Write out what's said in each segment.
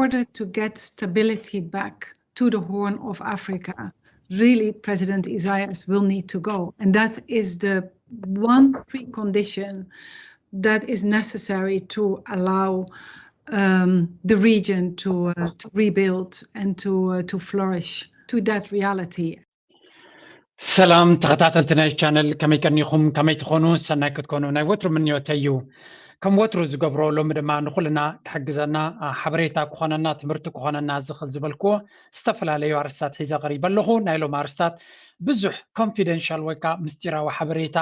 order to get stability back to the Horn of Africa, really President Isaias will need to go. And that is the one precondition that is necessary to allow um, the region to, uh, to rebuild and to, uh, to flourish to that reality. ሰላም ተኸታተልቲ ናይ ቻነል፣ ከመይ ቀኒኹም? ከመይ ትኾኑ? ሰናይ ክትኮኑ ናይ ወትሩ ምንዮተይ እዩ። ከም ወትሩ ዝገብሮ ሎሚ ድማ ንኹልና ክሕግዘና፣ አ፣ ሓበሬታ ክኾነና፣ ትምህርቲ ክኾነና ዝኽእል ዝበልክዎ ዝተፈላለዩ ኣርስታት ሒዘ ቀሪበ ኣለኹ። ናይ ሎም ኣርስታት ብዙሕ ኮንፊደንሻል ወይ ከዓ ምስጢራዊ ሓበሬታ፣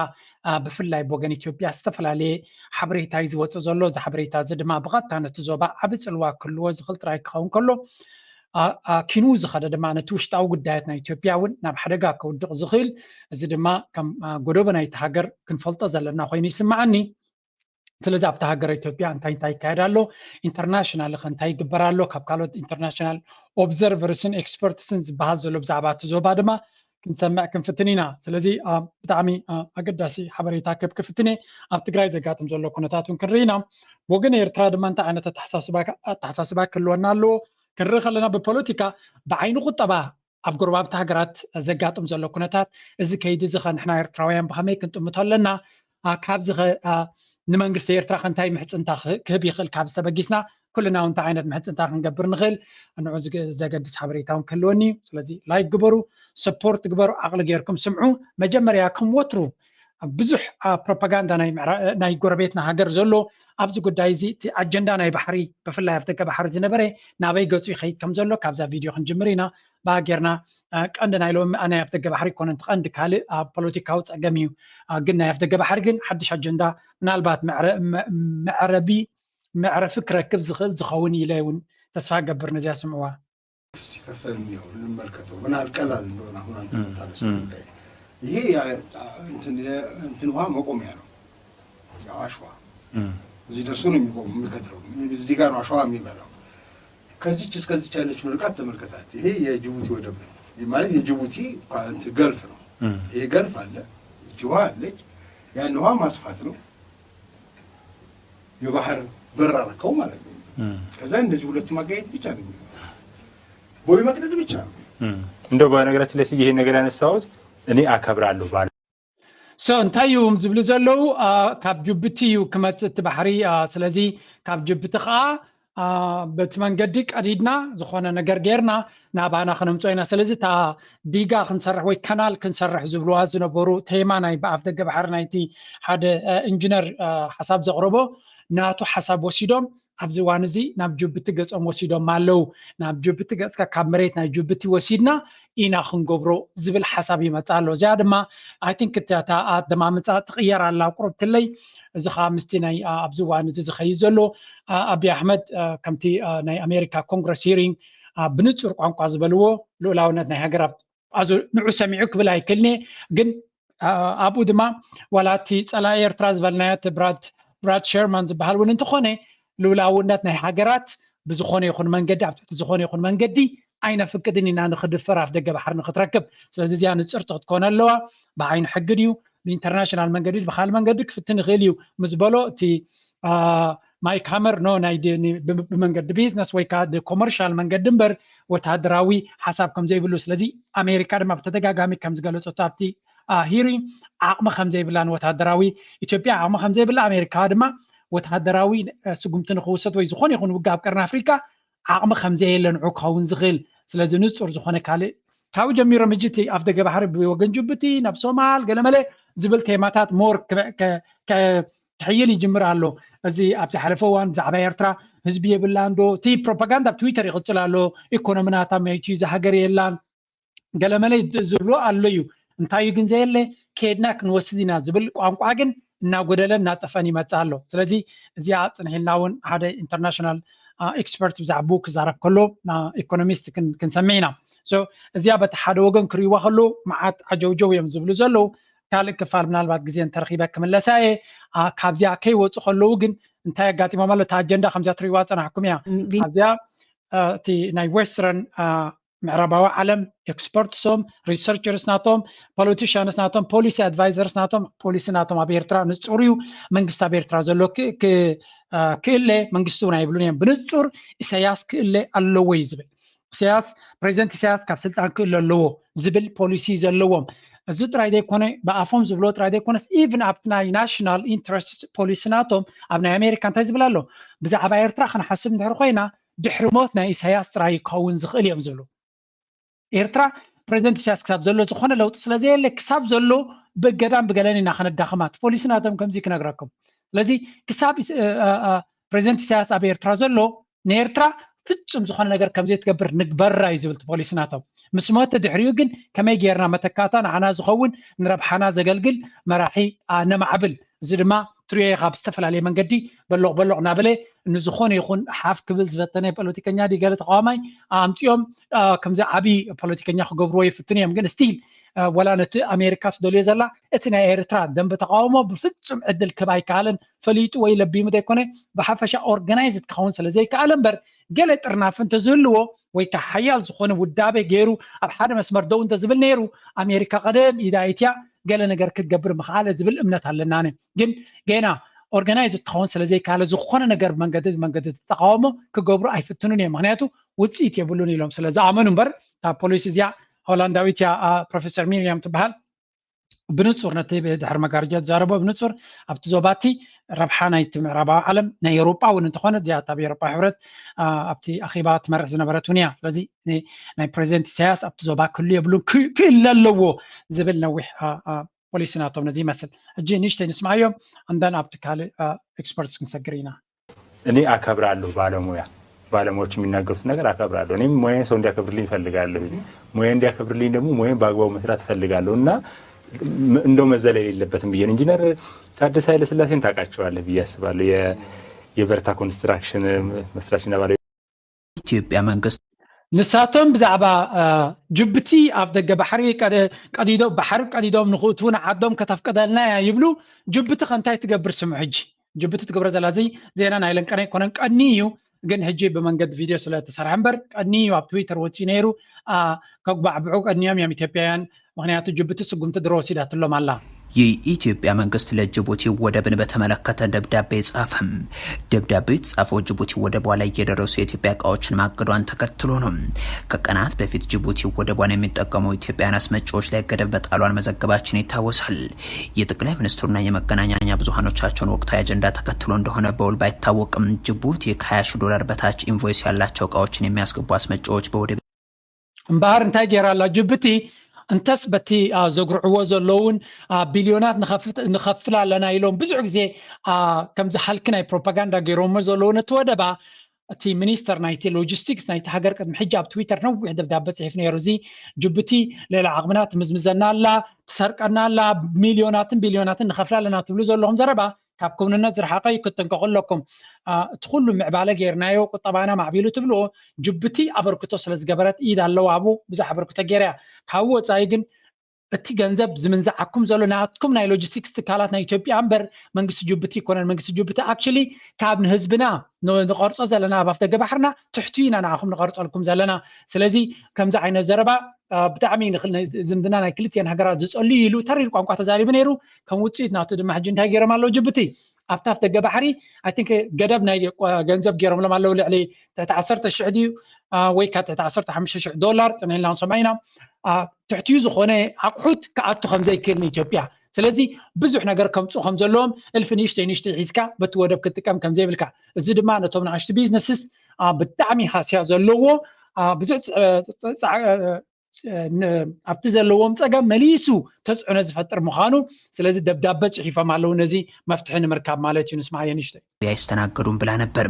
አ፣ ብፍላይ ብወገን ኢትዮጵያ ዝተፈላለየ ሓበሬታ እዩ ዝወፅእ ዘሎ። እዚ ሓበሬታ እዚ ድማ ብቐጥታ ነቲ ዞባ ዓቢ ፅልዋ ክህልዎ ዝኽእል ጥራይ ክኸውን ከሎ፣ አ፣ አ፣ ኪኑ ዝኸደ ድማ ነቲ ውሽጣዊ ጉዳያት ናይ ኢትዮጵያ እውን ናብ ሓደጋ ከውድቕ ዝኽእል፣ እዚ ድማ ከም፣ አ፣ ጎደቦ ናይቲ ሃገር ክንፈልጦ ዘለና ኮይኑ ይስምዓኒ። ስለዚ ኣብታ ሃገር ኢትዮጵያ እንታይ እንታይ ይካየድ ኣሎ፣ ኢንተርናሽናል ኸ እንታይ ይግበር ኣሎ፣ ካብ ካልኦት ኢንተርናሽናል ኦብዘርቨርስን ኤክስፐርትስን ዝበሃል ዘሎ ብዛዕባ እቲ ዞባ ድማ ክንሰምዕ ክንፍትን ኢና። ስለዚ፣ አ፣ ብጣዕሚ፣ አ፣ ኣገዳሲ ሓበሬታ ክህብ ክፍትን እየ። ኣብ ትግራይ ዘጋጥም ዘሎ ኩነታት እውን ክንርኢ ኢና። ብወገን ኤርትራ ድማ እንታይ ዓይነት ኣተሓሳስባ ኣተሓሳስባ ክህልወና ኣለዎ ክንርኢ ከለና፣ ብፖለቲካ፣ ብዓይኒ ቁጠባ ኣብ ጎረባብቲ ሃገራት ዘጋጥም ዘሎ ኩነታት፣ እዚ ከይዲ እዚ ኸ ንሕና ኤርትራውያን ብኸመይ ክንጥምቶ ኣለና? አ፣ ካብዚ ኸ፣ አ፣ ንመንግስቲ ኤርትራ ኸ እንታይ ምሕጽንታ ክህ-፣ ክህብ ይኽእል? ካብዚ ተበጊስና ኩልና እውን እንታይ ዓይነት ምሕጽንታ ክንገብር ንኽእል? ንዑ ዝገ-፣ ዘገድስ ሓበሬታ እውን ክህልወኒ እዩ። ስለዚ ላይክ ግበሩ፣ ሰፖርት ግበሩ፣ ዓቕሊ ጌርኩም ስምዑ። መጀመርያ ከም ወትሩ ብዙሕ፣ አ፣ ፕሮፓጋንዳ ናይ ምዕራ-፣ ናይ ጎረቤትና ሃገር ዘሎ ኣብዚ ጉዳይ እዚ፣ እቲ ኣጀንዳ ናይ ባሕሪ፣ ብፍላይ ኣብ ደገ ባሕሪ ዝነበረ ናበይ ገጹ ይኸይድ ከም ዘሎ ካብዛ ቪድዮ ክንጅምር ኢና። ብኣ ጌርና፣ አ፣ ቀንዲ ናይ ሎሚ ናይ ኣፍ ደገ ባሕሪ ይኮነን፣ እቲ ቀንዲ ካልእ ኣብ ፖለቲካዊ ጸገም እዩ። አ፣ ግን ናይ ኣፍ ደገ ባሕሪ ግን ሓድሽ ኣጀንዳ፣ ምናልባት መዕረ-፣ መ-፣ መዕረቢ፣ መዕረፊ ክረክብ ዝኽእል ዝኸውን ኢለ እውን ተስፋ ገብር። ነዚኣ ስምዕዋ። ሲከፈል እኒሆ እንመልከተው። ምን ያህል ቀላል እንደሆነ አሁን አንተ የምታነሳው ጉዳይ። ይሄ ያ-፣ እንትን የ-፣ እንትን ውሃ መቆሚያ ነው። ያው አሸዋ እዚህ ደርሶ ነው የሚቆም፣ የሚከትረው። እዚህ ጋር ነው አሸዋ የሚበላው። ከዚች እስከዚች ያለችውን ርቀት ተመልከታት። ይሄ የጅቡቲ ወደብ ነው። ይህ ማለት የጅቡቲ እንትን ገልፍ ነው። ይሄ ገልፍ አለ፣ እች ውሃ አለች። ያን ውሃ ማስፋት ነው። የባህር በር አረከው ማለት ነው። ከዛ እንደዚህ ሁለቱ ማጋየት ብቻ ነው የሚሆነው። ቦይ መቅደድ ብቻ ነው። እንደው በነገራችን ላይ ይሄን ነገር ያነሳሁት እኔ አከብራለሁ ባል ሶ እንታይ እዮም ዝብሉ ዘለዉ? አ፣ ካብ ጅቡቲ እዩ ክመጽእ እቲ ባሕሪ። አ፣ ስለዚ ካብ ጅቡቲ ከዓ፣ አ፣ በቲ መንገዲ ቀዲድና ዝኾነ ነገር ጌርና ናባና ክነምፅኦ ኢና። ስለዚ እታ ዲጋ ክንሰርሕ ወይ ካናል ክንሰርሕ ዝብልዋ ዝነበሩ፣ ቴማ ናይ ብኣፍ ደገ ባሕሪ ናይቲ ሓደ፣ አ፣ ኢንጂነር፣ አ፣ ሓሳብ ዘቕረቦ፣ ናቱ ሓሳብ ወሲዶም ኣብዚ እዋን እዚ ናብ ጅቡቲ ገጾም ወሲዶም ኣለዉ። ናብ ጅቡቲ ገጽካ ካብ መሬት ናይ ጅቡቲ ወሲድና ኢና ክንገብሮ ዝብል ሓሳብ ይመጽእ ኣሎ። እዚኣ ድማ፣ ኣይ ቲንክ፣ እታ ኣደማምጻ ትቕየር ኣላ። ቁርብትለይ እዚ ኸዓ ምስቲ ናይ፣ አ፣ ኣብዚ እዋን እዚ ዝኸይድ ዘሎ፣ አ፣ ኣብይ ኣሕመድ፣ አ፣ ከምቲ፣ አ፣ ናይ ኣሜሪካ ኮንግረስ ሂሪንግ፣ አ፣ ብንጹር ቋንቋ ዝበልዎ፣ ልኡላውነት ናይ ሃገር ኣብ ኣዙ ንዑ ሰሚዑ ክብል ኣይክእልን እየ። ግን፣ አ፣ ኣብኡ ድማ ዋላ እቲ ጸላኢ ኤርትራ ዝበልናዮ እቲ ብራድ፣ ብራድ ሸርማን ዝበሃል እውን እንተኾነ፣ ልኡላውነት ናይ ሃገራት ብዝኾነ ይኹን መንገዲ፣ ኣብ ትሕቲ ዝኾነ ይኹን መንገዲ ኣይነፍቅድን ኢና ንኽድፈር ኣፍ ደገ ባሕሪ ንኽትረክብ። ስለዚ እዚኣ ንጽርቲ ክትኮነ ኣለዋ። ብዓይኒ ሕጊ ድዩ፣ ብኢንተርናሽናል መንገዲ ድዩ፣ ብኻልእ መንገዲ ክፍትን ይኽእል እዩ ምስ በሎ፣ እቲ፣ አ፣ ማይክ ሃመር፣ ኖ፣ ናይ ድ-፣ ን-፣ ብ-፣ ብመንገዲ ቢዝነስ ወይ ከዓ ኮመርሻል መንገዲ እምበር ወተሃደራዊ ሓሳብ ከም ዘይብሉ። ስለዚ ኣሜሪካ ድማ ብተደጋጋሚ ከም ዝገለጸቶ ኣብቲ፣ አ፣ ሂሪንግ፣ ዓቕሚ ከም ዘይብላን ወተሃደራዊ፣ ኢትዮጵያ ዓቕሚ ከም ዘይብላ፣ ኣሜሪካ ድማ ወተሃደራዊ፣ አ፣ ስጉምቲ ንኽውሰድ ወይ ዝኾነ ይኹን ውግእ ኣብ ቀርኒ ኣፍሪካ ዓቕሚ ከም ዘየለ ንዑ ክኸውን ዝኽእል። ስለዚ ንጹር ዝኾነ ካልእ ካብኡ ጀሚሮም ሕጂ እቲ ኣፍ ደገ ባሕሪ ብወገን ጅቡቲ ናብ ሶማል ገለመለ ዝብል ቴማታት ሞር ክበ-፣ ከ-፣ ከ-፣ ክሕይል ይጅምር ኣሎ። እዚ ኣብ ዝሓለፈ እዋን ብዛዕባ ኤርትራ ህዝቢ የብላን ዶ፣ እቲ ፕሮፓጋንዳ ኣብ ትዊተር ይቕጽል ኣሎ። ኢኮኖሚ ናታ መይቱ እዩ፣ እዛ ሃገር የላን፣ ገለመለ ዝብሉ ኣሎ እዩ። እንታይ እዩ ግን ዘየለ፣ ከድና ክንወስድ ኢና ዝብል ቋንቋ ግን እናጎደለን እናጠፍአን ይመጽእ ኣሎ። ስለዚ እዚኣ ጽንሕ ኢልና እውን ሓደ ኢንተርናሽናል፣ አ፣ ኤክስፐርት ብዛዕባኡ ክዛረብ ከሎ፣ አ፣ ኢኮኖሚስት ክን-፣ ክንሰምዕ ኢና። ሶ እዚኣ በቲ ሓደ ወገን ክርእይዋ ከሎ መዓት ዓጀውጀው እዮም ዝብሉ ዘለዉ። ካልእ ክፋል ምናልባት ግዜ እንተረኺበ ክምለሳ እየ። አ፣ ካብዚኣ ከይወፁ ከለዉ ግን እንታይ ኣጋጢሞም ኣሎ? እታ ኣጀንዳ ከምዚኣ ትርእይዋ ዝጸናሕኩም እያ። ቪ- ኣብዚኣ፣ አ፣ እቲ ናይ ዌስተርን፣ አ፣ ምዕራባዊ ዓለም ኤክስፐርትሶም፣ ሪሰርቸርስ ናቶም፣ ፖለቲሽያንስ ናቶም፣ ፖሊሲ ኣድቫይዘርስ ናቶም፣ ፖሊሲ ናቶም ኣብ ኤርትራ ንጹር እዩ። መንግስቲ ኣብ ኤርትራ ዘሎ ክ-፣ ክ-፣ ክእለ መንግስቱ ናይ ይብሉን እዮም። ብንጹር ኢሳያስ ክእለ ኣለዎ እዩ ዝብል። ኢሳያስ፣ ፕሬዚደንት ኢሳያስ ካብ ስልጣን ክእለ ኣለዎ ዝብል ፖሊሲ ዘለዎም። እዚ ጥራይ ዘይኮነ፣ ብኣፎም ዝብሎ ጥራይ ዘይኮነስ፣ ኢቭን ኣብቲ ናይ ናሽናል ኢንትረስት ፖሊሲ ናቶም ኣብ ናይ ኣሜሪካ እንታይ ዝብል ኣሎ? ብዛዕባ ኤርትራ ክንሓስብ እንድሕር ኮይና ድሕሪ ሞት ናይ ኢሳያስ ጥራይ ክኸውን ዝኽእል እዮም ዝብሉ። ኤርትራ ፕሬዚደንት ኢሳያስ ክሳብ ዘሎ ዝኾነ ለውጢ ስለ ዘየለ፣ ክሳብ ዘሎ ብገዳም ብገለን ኢና ከነዳኽማ። እቲ ፖሊሲ ናቶም ከምዚ ክነግረኩም። ስለዚ ክሳብ ፕሬዚደንት ኢሳያስ ኣብ ኤርትራ ዘሎ ንኤርትራ ፍጹም ዝኾነ ነገር ከም ዘይትገብር ንግበራ እዩ ዝብል እቲ ፖሊሲ ናቶም። ምስ ሞተ ድሕሪኡ ግን ከመይ ጌርና መተካታ ንዓና ዝኸውን ንረብሓና ዘገልግል መራሒ ነማዕብል። እዚ ድማ ትሪኦ ኢኻ ብዝተፈላለየ መንገዲ በሎቕ በሎቕ እናበለ ንዝኾነ ይኹን ሓፍ ክብል ዝፈተነ ፖለቲከኛ ድዩ ገለ ተቃዋማይ ኣምፂኦም ከምዚ ዓብዪ ፖለቲከኛ ክገብርዎ ይፍትኑ እዮም። ግን ስቲል ወላ ነቲ ኣሜሪካ ትደልዮ ዘላ እቲ ናይ ኤርትራ ደንበ ተቃውሞ ብፍጹም ዕድል ክህብ ኣይከኣለን። ፈሊጡ ወይ ለቢሙ ዘይኮነ ብሓፈሻ ኦርጋናይዝድ ክኸውን ስለ ዘይከኣለ እምበር ገለ ጥርናፈ እንተዝህልዎ ወይ ከዓ ሓያል ዝኾነ ውዳቤ ገይሩ ኣብ ሓደ መስመር ደው እንተዝብል ነይሩ ኣሜሪካ ቀደም ኢዳ ኢትያ ገለ ነገር ክትገብር ምኽኣለ ዝብል እምነት ኣለና። ግን ገና ኦርጋናይዝ ክኸውን ስለ ዘይከኣለ ዝኾነ ነገር መንገዲ መንገዲ ተቃውሞ ክገብሩ ኣይፍትኑን እዮም። ምክንያቱ ውፅኢት የብሉን ኢሎም ስለ ዝኣመኑ እምበር እታ ፖሊሲ እዚኣ ሆላንዳዊት እያ፣ ፕሮፌሰር ሚርያም ትበሃል። ብንጹር ነቲ ድሕሪ መጋረጃ ዝዛረቦ ብንጹር ኣብቲ ዞባቲ ረብሓ ናይቲ ምዕራባዊ ዓለም ናይ ኤውሮጳ እውን እንተኾነ እዚኣ ኣብ ኤውሮጳ ሕብረት ኣብቲ ኣኼባ ትመርሕ ዝነበረት እውን እያ። ስለዚ ናይ ፕሬዚደንት ኢሳያስ ኣብቲ ዞባ ክህሉ የብሉን ክእለ ኣለዎ ዝብል ነዊሕ ፖሊሲ ናቶም ነዚ ይመስል። ሕጂ ንእሽተይ ንስማዓዮም ኣንዳን ኣብቲ ካልእ ኤክስፐርትስ ክንሰግር ኢና። እኔ አከብራለሁ ባለሙያ ባለሙያዎች የሚናገሩት ነገር አከብራለሁ። እኔም ሙያዬን ሰው እንዲያከብርልኝ እፈልጋለሁ። ሙያ እንዲያከብርልኝ ደግሞ ሙያዬን በአግባቡ መስራት እፈልጋለሁ እና እንደው መዘለል የለበትም ብዬ ነው። ኢንጂነር ታደሰ ኃይለስላሴን ታውቃቸዋለህ ብዬ አስባለሁ። የበርታ ኮንስትራክሽን መስራችና ባለ ኢትዮጵያ መንግስት ንሳቶም ብዛዕባ ጅቡቲ ኣብ ደገ ባሕሪ ቀዲዶ ባሕሪ ቀዲዶም ንክእትዉ ንዓዶም ከተፍቀደልና እያ ይብሉ። ጅቡቲ ከንታይ ትገብር ስምዑ ሕጂ። ጅቡቲ ትገብሮ ዘላ እዚ ዜና ናይ ለንቀነ ኣይኮነን፣ ቀኒ እዩ። ግን ሕጂ ብመንገዲ ቪድዮ ስለ እተሰርሐ እምበር ቀኒ እዩ ኣብ ትዊተር ወፂኡ ነይሩ። ከጉባዕብዑ ቀኒዮም እዮም ኢትዮጵያውያን። ምክንያቱ ጅቡቲ ስጉምቲ ድሮ ወሲዳትሎም ኣላ። የኢትዮጵያ መንግስት ለጅቡቲ ወደብን በተመለከተ ደብዳቤ ጻፈም። ደብዳቤው የተጻፈው ጅቡቲ ወደቧ ላይ የደረሱ የኢትዮጵያ እቃዎችን ማገዷን ተከትሎ ነው። ከቀናት በፊት ጅቡቲ ወደቧን የሚጠቀሙ ኢትዮጵያውያን አስመጪዎች ላይ ገደብ መጣሏን መዘገባችን ይታወሳል። የጠቅላይ ሚኒስትሩና የመገናኛ ብዙሃኖቻቸውን ወቅታዊ አጀንዳ ተከትሎ እንደሆነ በውል ባይታወቅም ጅቡቲ ከ20 ሺህ ዶላር በታች ኢንቮይስ ያላቸው እቃዎችን የሚያስገቡ አስመጪዎች በወደብ እምበኣር እንታይ ገይራ ኣላ ጅቡቲ? እንተስ በቲ ዘጉርዕዎ ዘለውን ቢልዮናት ንኸፍል ኣለና ኢሎም ብዙሕ ግዜ ከምዚ ሃልኪ ናይ ፕሮፓጋንዳ ገይሮሞ ዘለዉ ነቲ ወደባ፣ እቲ ሚኒስተር ናይቲ ሎጂስቲክስ ናይቲ ሃገር ቅድሚ ሕጂ ኣብ ትዊተር ነዊሕ ደብዳበ ፅሒፍ ነይሩ። እዚ ጅቡቲ ሌላ ዓቕምና ትምዝምዘና ኣላ፣ ትሰርቀና ኣላ፣ ሚልዮናትን ቢልዮናትን ንኸፍላ ኣለና ትብሉ ዘለኹም ዘረባ ካብ ክውንነት ዝረሓቐ እዩ፣ ክትጥንቀቑ ኣለኩም። እቲ ኩሉ ምዕባለ ጌርናዮ፣ ቁጠባና ማዕቢሉ ትብልዎ፣ ጅቡቲ ኣበርክቶ ስለ ዝገበረት ኢድ ኣለዋ ኣብኡ፣ ብዙሕ ኣበርክቶ ጌራ እያ። ካብኡ ወፃኢ ግን እቲ ገንዘብ ዝምንዝዓኩም ዘሎ ናትኩም ናይ ሎጂስቲክስ ትካላት ናይ ኢትዮጵያ እምበር መንግስቲ ጅቡቲ ኣይኮነን። መንግስቲ ጅቡቲ ኣክቹሊ ካብ ንህዝብና ንቐርጾ ዘለና ኣብ ኣፍደገ ባሕርና ትሕቲ ኢና ንዓኹም ንቐርጸልኩም ዘለና። ስለዚ ከምዚ ዓይነት ዘረባ ብጣዕሚ ዝምድና ናይ ክልቲኤን ሃገራት ዝጸሉ እዩ ኢሉ ተሪር ቋንቋ ተዛሪቡ ነይሩ። ከም ውፅኢት ናቱ ድማ ሕጂ እንታይ ገይሮም ኣለዉ ጅቡቲ ኣብቲ ኣፍደገ ባሕሪ ኣይ ቲንክ ገደብ ናይ ገንዘብ ገይሮምሎም ኣለዉ። ልዕሊ ትሕቲ ዓሰርተ ሽሕ ድዩ ወይ ካብ ትሕቲ ዓሰርተ ሓሙሽተ ሽሕ ዶላር ፅንሕልና ንሰምዖ ኢና ትሕትኡ ዝኾነ ኣቑሑት ክኣቱ ከም ዘይክእል ንኢትዮጵያ። ስለዚ ብዙሕ ነገር ከምፅኡ ከም ዘለዎም እልፊ ንእሽተይ ንእሽተይ ሒዝካ በቲ ወደብ ክትጥቀም ከም ዘይብልካ፣ እዚ ድማ ነቶም ንኣሽቱ ቢዝነስስ ብጣዕሚ ሃስያ ዘለዎ ብዙሕ ኣብቲ ዘለዎም ፀገም መሊሱ ተፅዕኖ ዝፈጥር ምዃኑ፣ ስለዚ ደብዳበ ፅሒፎም ኣለዉ ነዚ መፍትሒ ንምርካብ ማለት እዩ። ንስማዓዮ ንእሽተይ። አይስተናገዱም ብላ ነበር።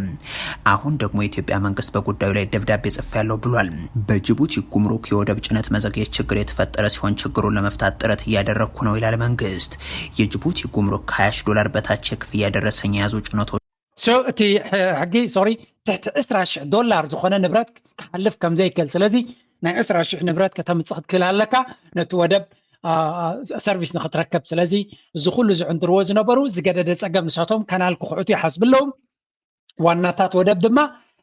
አሁን ደግሞ የኢትዮጵያ መንግስት በጉዳዩ ላይ ደብዳቤ ጽፌያለሁ ብሏል። በጅቡቲ ጉምሩክ የወደብ ጭነት መዘግየት ችግር የተፈጠረ ሲሆን ችግሩን ለመፍታት ጥረት እያደረግኩ ነው ይላል መንግስት። የጅቡቲ ጉምሩክ ከ20 ሺህ ዶላር በታች የክፍያ ደረሰኝ የያዙ ጭነቶች So እቲ ሕጊ ሶሪ ትሕቲ ዕስራ ሽሕ ዶላር ዝኾነ ንብረት ክሓልፍ ከም ዘይክእል፣ ስለዚ ናይ ዕስራ ሽሕ ንብረት ከተምጽእ ክትክእል ኣለካ ነቲ ወደብ ሰርቪስ ንክትረከብ። ስለዚ እዚ ኩሉ ዝዕንድርዎ ዝነበሩ ዝገደደ ጸገም ንሳቶም ካናል ክኽዕቱ ይሓስቡ ኣለዉ። ዋናታት ወደብ ድማ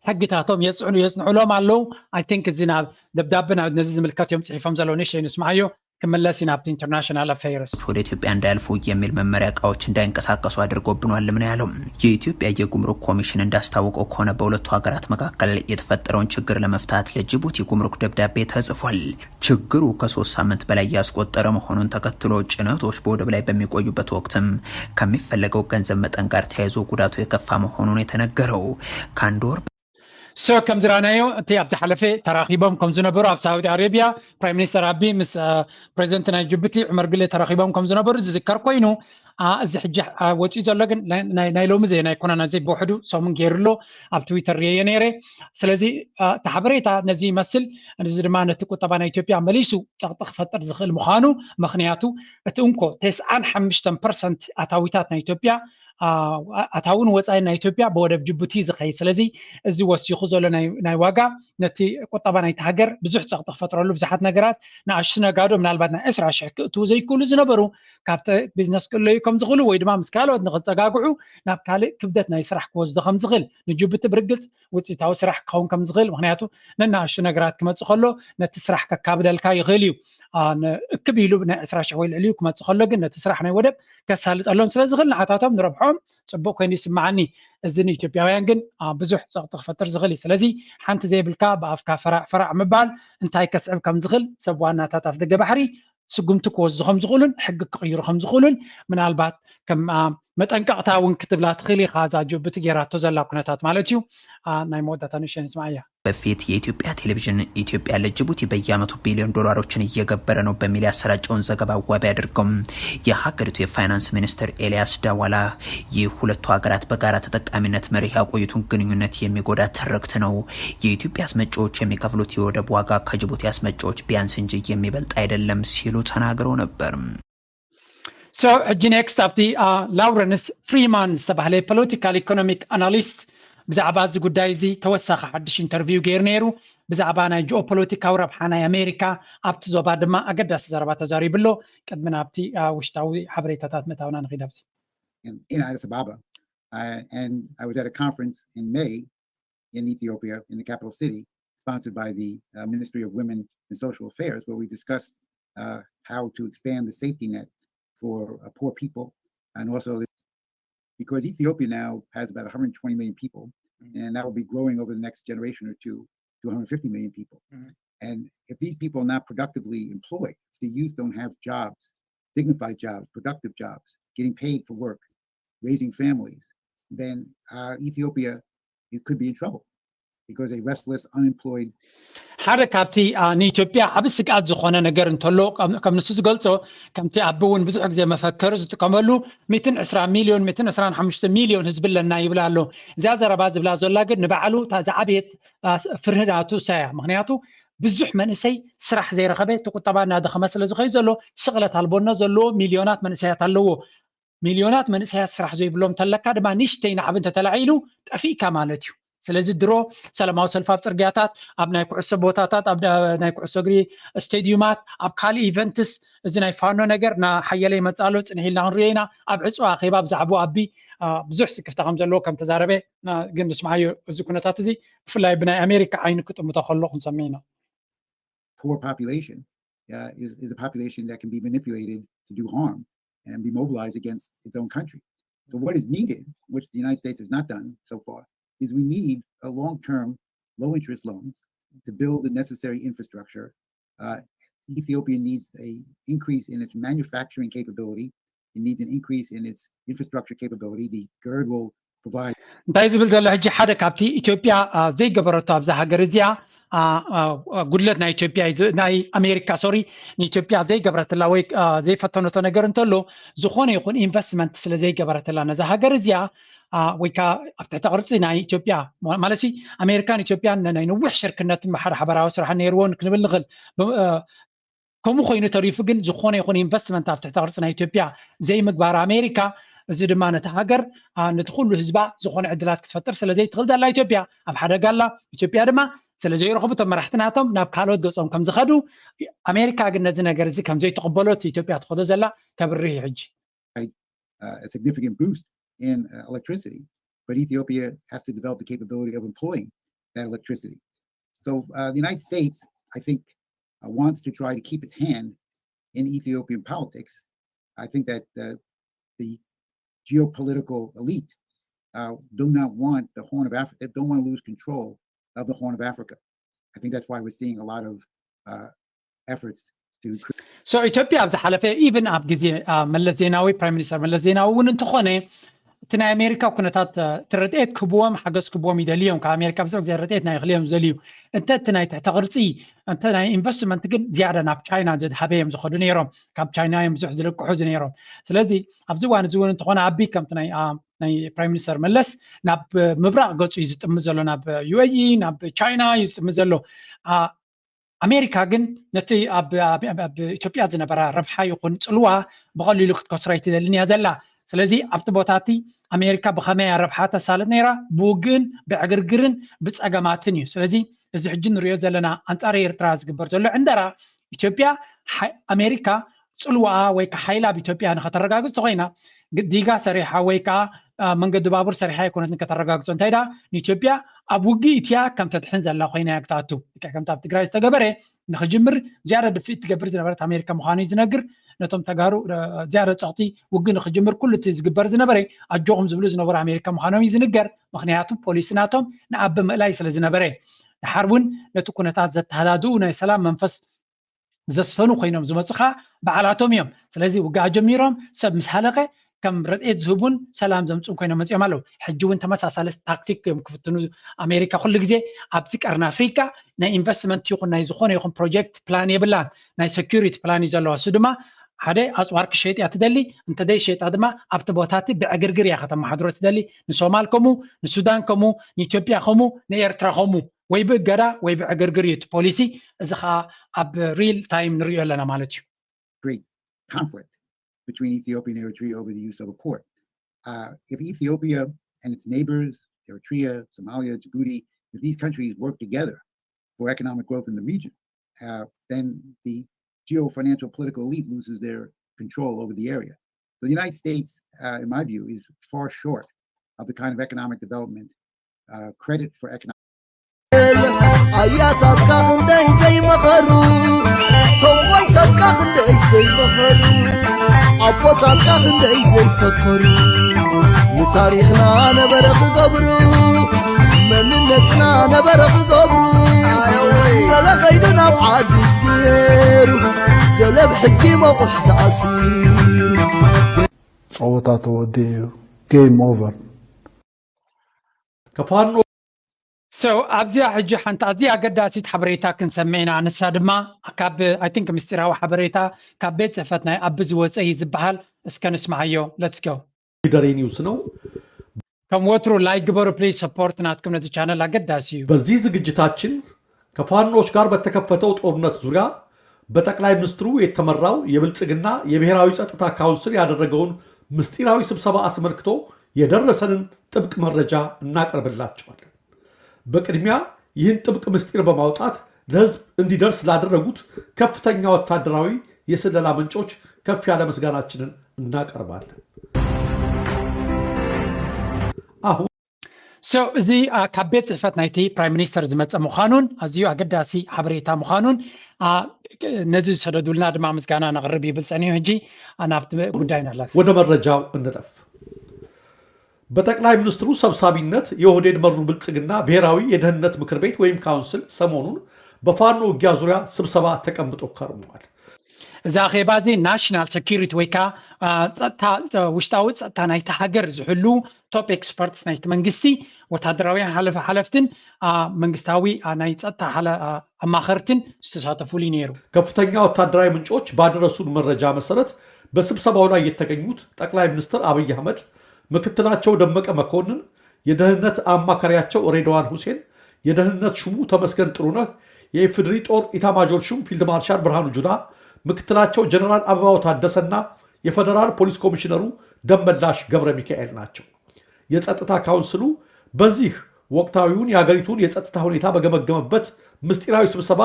ሕግታቶም የጽዕኑ የጽንዑሎም ኣለዉ። I think እዚ ናብ ደብዳበ ነዚ ዝምልከት እዮም ጽሒፎም ዘለዉ። ንእሽተይ ንስምዓዮ። ክምለስ ኢና ኣብቲ ኢንተርናሽናል ኣፌርስ። ወደ ኢትዮጵያ እንዳያልፉ የሚል መመሪያ እቃዎች እንዳይንቀሳቀሱ አድርጎብናልም ነው ያለው። የኢትዮጵያ የጉምሩክ ኮሚሽን እንዳስታወቀው ከሆነ በሁለቱ ሀገራት መካከል የተፈጠረውን ችግር ለመፍታት ለጅቡቲ ጉምሩክ ደብዳቤ ተጽፏል። ችግሩ ከሶስት ሳምንት በላይ ያስቆጠረ መሆኑን ተከትሎ ጭነቶች በወደብ ላይ በሚቆዩበት ወቅትም ከሚፈለገው ገንዘብ መጠን ጋር ተያይዞ ጉዳቱ የከፋ መሆኑን የተነገረው ከአንድ ወር ሶ ከም ዝረኣናዮ እቲ ኣብ ዝሓለፈ ተራኺቦም ከም ዝነበሩ ኣብ ሳውዲ ኣረቢያ ፕራይም ሚኒስተር ኣቢ ምስ ፕሬዚደንት ናይ ጅቡቲ ዑመር ግሌ ተራኺቦም ከም ዝነበሩ ዝዝከር ኮይኑ፣ እዚ ሕጂ ወፂኡ ዘሎ ግን ናይ ሎሚ ዜና ኣይኮነን። እዚ ብውሕዱ ሰሙን ገይሩ ኣሎ፣ ኣብ ትዊተር ርእየዮ ነይረ። ስለዚ እቲ ሓበሬታ ነዚ ይመስል። እዚ ድማ ነቲ ቁጠባ ናይ ኢትዮጵያ መሊሱ ፀቕጢ ክፈጥር ዝኽእል ምዃኑ፣ ምኽንያቱ እቲ እንኮ ተስዓን ሓሙሽተን ፐርሰንት ኣታዊታት ናይ ኢትዮጵያ ኣታውን ወፃኢን ናይ ኢትዮጵያ ብወደብ ጅቡቲ ዝኸይድ። ስለዚ እዚ ወሲኹ ዘሎ ናይ ዋጋ ነቲ ቁጠባ ናይቲ ሃገር ብዙሕ ፀቕጢ ክፈጥረሉ ብዙሓት ነገራት ንኣሽቱ ነጋዶ ምናልባት ናይ ዕስራ ሽሕ ክእትዉ ዘይክእሉ ዝነበሩ ካብቲ ቢዝነስ ክእለዩ ከም ዝኽእሉ ወይ ድማ ምስ ካልኦት ንክፀጋግዑ ናብ ካልእ ክብደት ናይ ስራሕ ክወስዶ ከም ዝኽእል ንጅቡቲ ብርግፅ ውፅኢታዊ ስራሕ ክኸውን ከም ዝኽእል ምክንያቱ ንናኣሽቱ ነገራት ክመፅእ ከሎ ነቲ ስራሕ ከካብደልካ ይኽእል እዩ። እክብ ኢሉ ናይ ዕስራ ሽሕ ወይ ልዕሊኡ ክመፅእ ከሎ ግን ነቲ ስራሕ ናይ ወደብ ከሳልጠሎም ስለ ዝኽእል ንዓታቶም ንረብሖም ፅቡቅ ኮይኑ ይስማዓኒ። እዚ ንኢትዮጵያውያን ግን ብዙሕ ፀቕጢ ክፈጥር ዝኽእል እዩ። ስለዚ ሓንቲ ዘይብልካ ብኣፍካ ፈራዕ ፈራዕ ምባል እንታይ ከስዕብ ከም ዝኽእል ሰብ ዋናታት ኣፍ ደገ ባሕሪ ስጉምቲ ክወስዱ ከም ዝኽእሉን ሕጊ ክቕይሩ ከም ዝኽእሉን ምናልባት ከም መጠንቀቕታ እውን ክትብላ ትኽእል ኢኻ። እዛ ጅቡቲ ጌራቶ ዘላ ኩነታት ማለት እዩ። ናይ መወዳእታ ንእሽተይ ንስማዓያ። በፊት የኢትዮጵያ ቴሌቪዥን ኢትዮጵያ ለጅቡቲ በየዓመቱ ቢሊዮን ዶላሮችን እየገበረ ነው በሚል ያሰራጨውን ዘገባ ዋቢ አድርገው የሀገሪቱ የፋይናንስ ሚኒስትር ኤልያስ ዳዋላ የሁለቱ ሀገራት በጋራ ተጠቃሚነት መርህ ያቆዩትን ግንኙነት የሚጎዳ ትርክት ነው፣ የኢትዮጵያ አስመጪዎች የሚከፍሉት የወደብ ዋጋ ከጅቡቲ አስመጪዎች ቢያንስ እንጂ የሚበልጥ አይደለም ሲሉ ተናግረው ነበር። So ሕጂ ኔክስት ኣብቲ ላውረንስ ፍሪማን ዝተባህለ ፖለቲካል ኢኮኖሚክ ኣናሊስት ብዛዕባ እዚ ጉዳይ እዚ ተወሳኺ ሓድሽ ኢንተርቪው ገይሩ ነይሩ። ብዛዕባ ናይ ጂኦፖለቲካዊ ረብሓ ናይ ኣሜሪካ ኣብቲ ዞባ ድማ ኣገዳሲ ዘረባ ተዛሪቡ ኣሎ። ቅድሚ ናብቲ ውሽጣዊ ሓበሬታታት ምእታውና ንኺድ ኣብዚ። In, in Addis Ababa, uh, and I was at a conference in May in Ethiopia, in the capital city, sponsored by the uh, Ministry of Women and Social Affairs, where we discussed uh, how to expand the safety net for uh, poor people, and also the, because Ethiopia now has about one hundred twenty million people, and that will be growing over the next generation or two to one hundred fifty million people. And if these people are not productively employed, if the youth don't have jobs, dignified jobs, productive jobs, getting paid for work, raising families, then uh, Ethiopia it could be in trouble because a restless, unemployed ሓደ ካብቲ ንኢትዮጵያ ዓብ ስግኣት ዝኾነ ነገር እንተሎ ከም ንሱ ዝገልጾ ከምቲ ኣቢ እውን ብዙሕ ግዜ መፈክር ዝጥቀመሉ ሚትን ዕስራ ሚልዮን ሚትን ዕስራን ሓሙሽተ ሚልዮን ህዝቢ ኣለና ይብል ኣሎ። እዚኣ ዘረባ ዝብላ ዘላ ግን ንባዕሉ እታ ዝዓበየት ፍርህዳቱ እሳያ። ምክንያቱ ብዙሕ መንእሰይ ስራሕ ዘይረኸበ እቲ ቁጠባ እናደኸመ ስለ ዝኸዩ ዘሎ ሽቕለት ኣልቦነት ዘለዎ ሚልዮናት መንእሰያት ኣለዎ። ሚልዮናት መንእሰያት ስራሕ ዘይብሎም እንተለካ ድማ ንሽተይ ንዓብ እንተተላዒሉ ጠፊእካ ማለት እዩ። ስለዚ ድሮ ሰላማዊ ሰልፊ ኣብ ፅርግያታት ኣብ ናይ ኩዕሶ ቦታታት ኣብ ናይ ኩዕሶ እግሪ ስቴዲዩማት ኣብ ካልእ ኢቨንትስ እዚ ናይ ፋኖ ነገር እና ሓየለ ይመፅእ ኣሎ ፅንሕ ኢልና ክንሪኦ ኢና። ኣብ ዕፅዋ ኣኼባ ብዛዕባኡ ኣቢ ብዙሕ ስክፍታ ከም ዘለዎ ከም ተዛረበ ግን ንስምዓዮ። እዚ ኩነታት እዚ ብፍላይ ብናይ ኣሜሪካ ዓይኒ ክጥምቶ ከሎ ክንሰምዕ ኢና። Poor population uh, is, is a population that can be manipulated to do harm and be mobilized against its own country. So what is needed, which the United States has not done so far, is we need a long-term, low-interest loans to build the necessary infrastructure. Uh, Ethiopia needs a increase in its manufacturing capability. It needs an increase in its infrastructure capability. The GERD will provide. እንታይ ዝብል ዘሎ ሕጂ ሓደ ካብቲ ኢትዮጵያ ዘይገበረቶ ኣብዛ ሃገር እዚኣ ጉድለት ናይ ኢትዮጵያ ናይ ኣሜሪካ ሶሪ ንኢትዮጵያ ዘይገበረትላ ወይ ዘይፈተነቶ ነገር እንተሎ ዝኾነ ይኹን ኢንቨስትመንት ስለ ዘይገበረትላ ነዛ ሃገር እዚኣ ወይ ከዓ ኣብ ትሕቲ ቅርፂ ናይ ኢትዮጵያ ማለት ኣሜሪካን ኢትዮጵያን ናይ ነዊሕ ሽርክነት ሓደ ሓበራዊ ስራሕ ነይርዎን ክንብል ንኽእል። ከምኡ ኮይኑ ተሪፉ ግን ዝኾነ ይኹን ኢንቨስትመንት ኣብ ትሕቲ ቅርፂ ናይ ኢትዮጵያ ዘይምግባር ኣሜሪካ እዚ ድማ ነቲ ሃገር ነቲ ኩሉ ህዝባ ዝኾነ ዕድላት ክትፈጥር ስለ ዘይትኽእል ዘላ ኢትዮጵያ ኣብ ሓደጋ ኣላ። ኢትዮጵያ ድማ ስለ ዘይረኽቡ እቶም መራሕቲ ናቶም ናብ ካልኦት ገፆም ከም ዝኸዱ ኣሜሪካ ግን ነዚ ነገር እዚ ከም ዘይትቕበሎ እቲ ኢትዮጵያ ትኸዶ ዘላ ተብርህ እዩ። ሕጂ a significant boost in uh, electricity, but Ethiopia has to develop the capability of employing that electricity. So uh, the United States, I think, uh, wants to try to keep its hand in Ethiopian politics. I think that uh, the geopolitical elite uh, do not want the Horn of Africa, don't want to lose control of the Horn of Africa. I think that's why we're seeing a lot of uh, efforts to create. So ኢትዮጵያ ኣብ ዝሓለፈ ኢቭን ኣብ ግዜ መለስ ዜናዊ ፕራይም ሚኒስተር መለስ ዜናዊ እውን እንተኾነ እቲ ናይ ኣሜሪካ ኩነታት እቲ ረድኤት ክህብዎም ሓገዝ ክህብዎም ይደልዮም ካብ ኣሜሪካ ብዙሕ ግዜ ረድኤት ናይ ክልዮም ዝደልዩ እንተ እቲ ናይ ትሕተ ቅርፂ እንተ ናይ ኢንቨስትመንት ግን ዝያዳ ናብ ቻይና ዝድሃበ እዮም ዝኸዱ ነይሮም ካብ ቻይና እዮም ብዙሕ ዝልቅሑ ዝነይሮም ስለዚ ኣብዚ እዋን እዚ እውን እንተኾነ ኣቢ ከምቲ ናይ ናይ ፕራይም ሚኒስተር መለስ ናብ ምብራቕ ገፁ እዩ ዝጥምት ዘሎ ናብ ዩኤኢ ናብ ቻይና እዩ ዝጥምት ዘሎ ኣሜሪካ ግን ነቲ ኣብ ኢትዮጵያ ዝነበራ ረብሓ ይኹን ፅልዋ ብቐሊሉ ክትከስሮ ኣይትደልን እያ ዘላ ስለዚ ኣብቲ ቦታ እቲ ኣሜሪካ ብኸመይ ረብሓ ተሳልጥ ነይራ ብውግእን ብዕግርግርን ብፀገማትን እዩ ስለዚ እዚ ሕጂ ንሪኦ ዘለና ኣንፃር ኤርትራ ዝግበር ዘሎ ዕንደራ ኢትዮጵያ ኣሜሪካ ፅልዋኣ ወይ ከዓ ሓይላ ኣብ ኢትዮጵያ ንኸተረጋግፅ ተኮይና ዲጋ ሰሪሓ ወይ ከዓ መንገዲ ባቡር ሰሪሓ ኣይኮነትን ከተረጋግፆ እንታይ ዳ ንኢትዮጵያ ኣብ ውግእ ኢትያ ከም ተድሕን ዘላ ኮይና እያ ክትኣቱ ልክዕ ከምቲ ኣብ ትግራይ ዝተገበረ ንክጅምር ዝያዳ ድፍኢት ትገብር ዝነበረት ኣሜሪካ ምዃኑ እዩ ዝነግር ነቶም ተጋሩ ዝያዳ ፀቕጢ ውግእ ንክጅምር ኩሉ እቲ ዝግበር ዝነበረ ኣጆኹም ዝብሉ ዝነበሩ ኣሜሪካ ምዃኖም እዩ ዝንገር ምክንያቱ ፖሊሲ ናቶም ንኣብ ምእላይ ስለ ዝነበረ ድሓር እውን ነቲ ኩነታት ዘተሃዳድኡ ናይ ሰላም መንፈስ ዘስፈኑ ኮይኖም ዝመፁ ከዓ በዓላቶም እዮም ስለዚ ውግኣ ጀሚሮም ሰብ ምስ ሃለቀ ከም ረድኤት ዝህቡን ሰላም ዘምፁን ኮይኖም መፅኦም ኣለዉ ሕጂ እውን ተመሳሳሊ ታክቲክ እዮም ክፍትኑ ኣሜሪካ ኩሉ ግዜ ኣብዚ ቀርኒ ኣፍሪካ ናይ ኢንቨስትመንት ይኹን ናይ ዝኾነ ይኹን ፕሮጀክት ፕላን የብላን ናይ ሰኪሪቲ ፕላን እዩ ዘለዋ እሱ ድማ ሓደ ኣፅዋር ክሸጥ እያ ትደሊ እንተደይ ሸጣ ድማ ኣብቲ ቦታቲ ብዕግርግር እያ ከተመሓድሮ ትደሊ ንሶማል ከምኡ ንሱዳን ከምኡ ንኢትዮጵያ ከምኡ ንኤርትራ ከምኡ ወይ ብእገዳ ወይ ብዕግርግር እዩ እቲ ፖሊሲ እዚ ከዓ ኣብ ሪል ታይም ንሪኦ ኣለና ማለት እዩ great conflict between Ethiopia and Eritrea over the use of a port. Uh, if Ethiopia and its neighbors, Eritrea, Somalia, Djibouti, if these countries work together for economic growth in the region, uh, then the geofinancial political elite loses their control over the area. So the United States, uh, in my view, is far short of the kind of economic development uh, credit for economic. ኣያ ጻጽካ ክንደይ ዘይመኸሩ ሰወይ ጻጽካ ክንደይ ዘይመኸሩ ኣቦ ጻጽካ ክንደይ ዘይፈከሩ ንታሪኽና ነበረ ክገብሩ መንነትና ነበረ ክገብሩ ገለ ኸይዱ ናብ ዓዲ ዝገሩ ገለ ብሕጂ መቑሕ ተኣሲሩ ጸወታ ተወዲኡ እዩ game over ከፋኖ so ኣብዚኣ ሕጂ ሓንቲ ኣዝያ ኣገዳሲት ሓበሬታ ክንሰምዕ ኢና። ንሳ ድማ ካብ I think ምስጢራዊ ሓበሬታ ካብ ቤት ጽሕፈት ናይ ኣቢ ዝወጸ እዩ ዝበሃል። እስከ ንስምዓዮ። Let's go። ደሬ ኒውስ ነው። ከም ወትሩ ላይክ ግበሩ please፣ support ናትኩም ነዚ ቻነል ኣገዳሲ እዩ። በዚህ ዝግጅታችን ከፋኖዎች ጋር በተከፈተው ጦርነት ዙሪያ በጠቅላይ ሚኒስትሩ የተመራው የብልጽግና የብሔራዊ ጸጥታ ካውንስል ያደረገውን ምስጢራዊ ስብሰባ አስመልክቶ የደረሰንን ጥብቅ መረጃ እናቀርብላችኋለን። በቅድሚያ ይህን ጥብቅ ምስጢር በማውጣት ለህዝብ እንዲደርስ ላደረጉት ከፍተኛ ወታደራዊ የስለላ ምንጮች ከፍ ያለ ምስጋናችንን እናቀርባለን። አሁን so እዚ ካብ ቤት ጽሕፈት ናይቲ ፕራይም ሚኒስተር ዝመጸ ምዃኑን ኣዝዩ ኣገዳሲ ሓበሬታ ምዃኑን ነዚ ዝሰደዱልና ድማ ምስጋና ነቕርብ ይብል ጸኒሑ። ሕጂ ናብቲ ጉዳይ ንሕለፍ። ወደ መረጃው እንለፍ። በጠቅላይ ሚኒስትሩ ሰብሳቢነት የኦህዴድ መሩ ብልጽግና ብሔራዊ የደህንነት ምክር ቤት ወይም ካውንስል ሰሞኑን በፋኖ ውጊያ ዙሪያ ስብሰባ ተቀምጦ ከርመዋል። እዚ ኣኼባ እዚ ናሽናል ሰኪሪቲ ወይ ከዓ ጸጥታ ውሽጣዊ ጸጥታ ናይቲ ሃገር ዝሕሉ ቶፕ ኤክስፐርትስ ናይቲ መንግስቲ ወታደራውያን ሓለፍትን መንግስታዊ ናይ ጸጥታ ኣማኸርትን ዝተሳተፉሉ ነይሩ። ከፍተኛ ወታደራዊ ምንጮች ባደረሱን መረጃ መሰረት በስብሰባው ላይ የተገኙት ጠቅላይ ሚኒስትር አብይ አህመድ፣ ምክትላቸው ደመቀ መኮንን፣ የደህንነት አማካሪያቸው ሬድዋን ሁሴን፣ የደህንነት ሹሙ ተመስገን ጥሩነህ፣ የኢፌዴሪ ጦር ኢታማጆር ሹም ፊልድ ማርሻል ብርሃኑ ጁላ፣ ምክትላቸው ጀነራል አበባው ታደሰና የፌዴራል ፖሊስ ኮሚሽነሩ ደመላሽ ገብረ ሚካኤል ናቸው። የጸጥታ ካውንስሉ በዚህ ወቅታዊውን የአገሪቱን የጸጥታ ሁኔታ በገመገመበት ምስጢራዊ ስብሰባ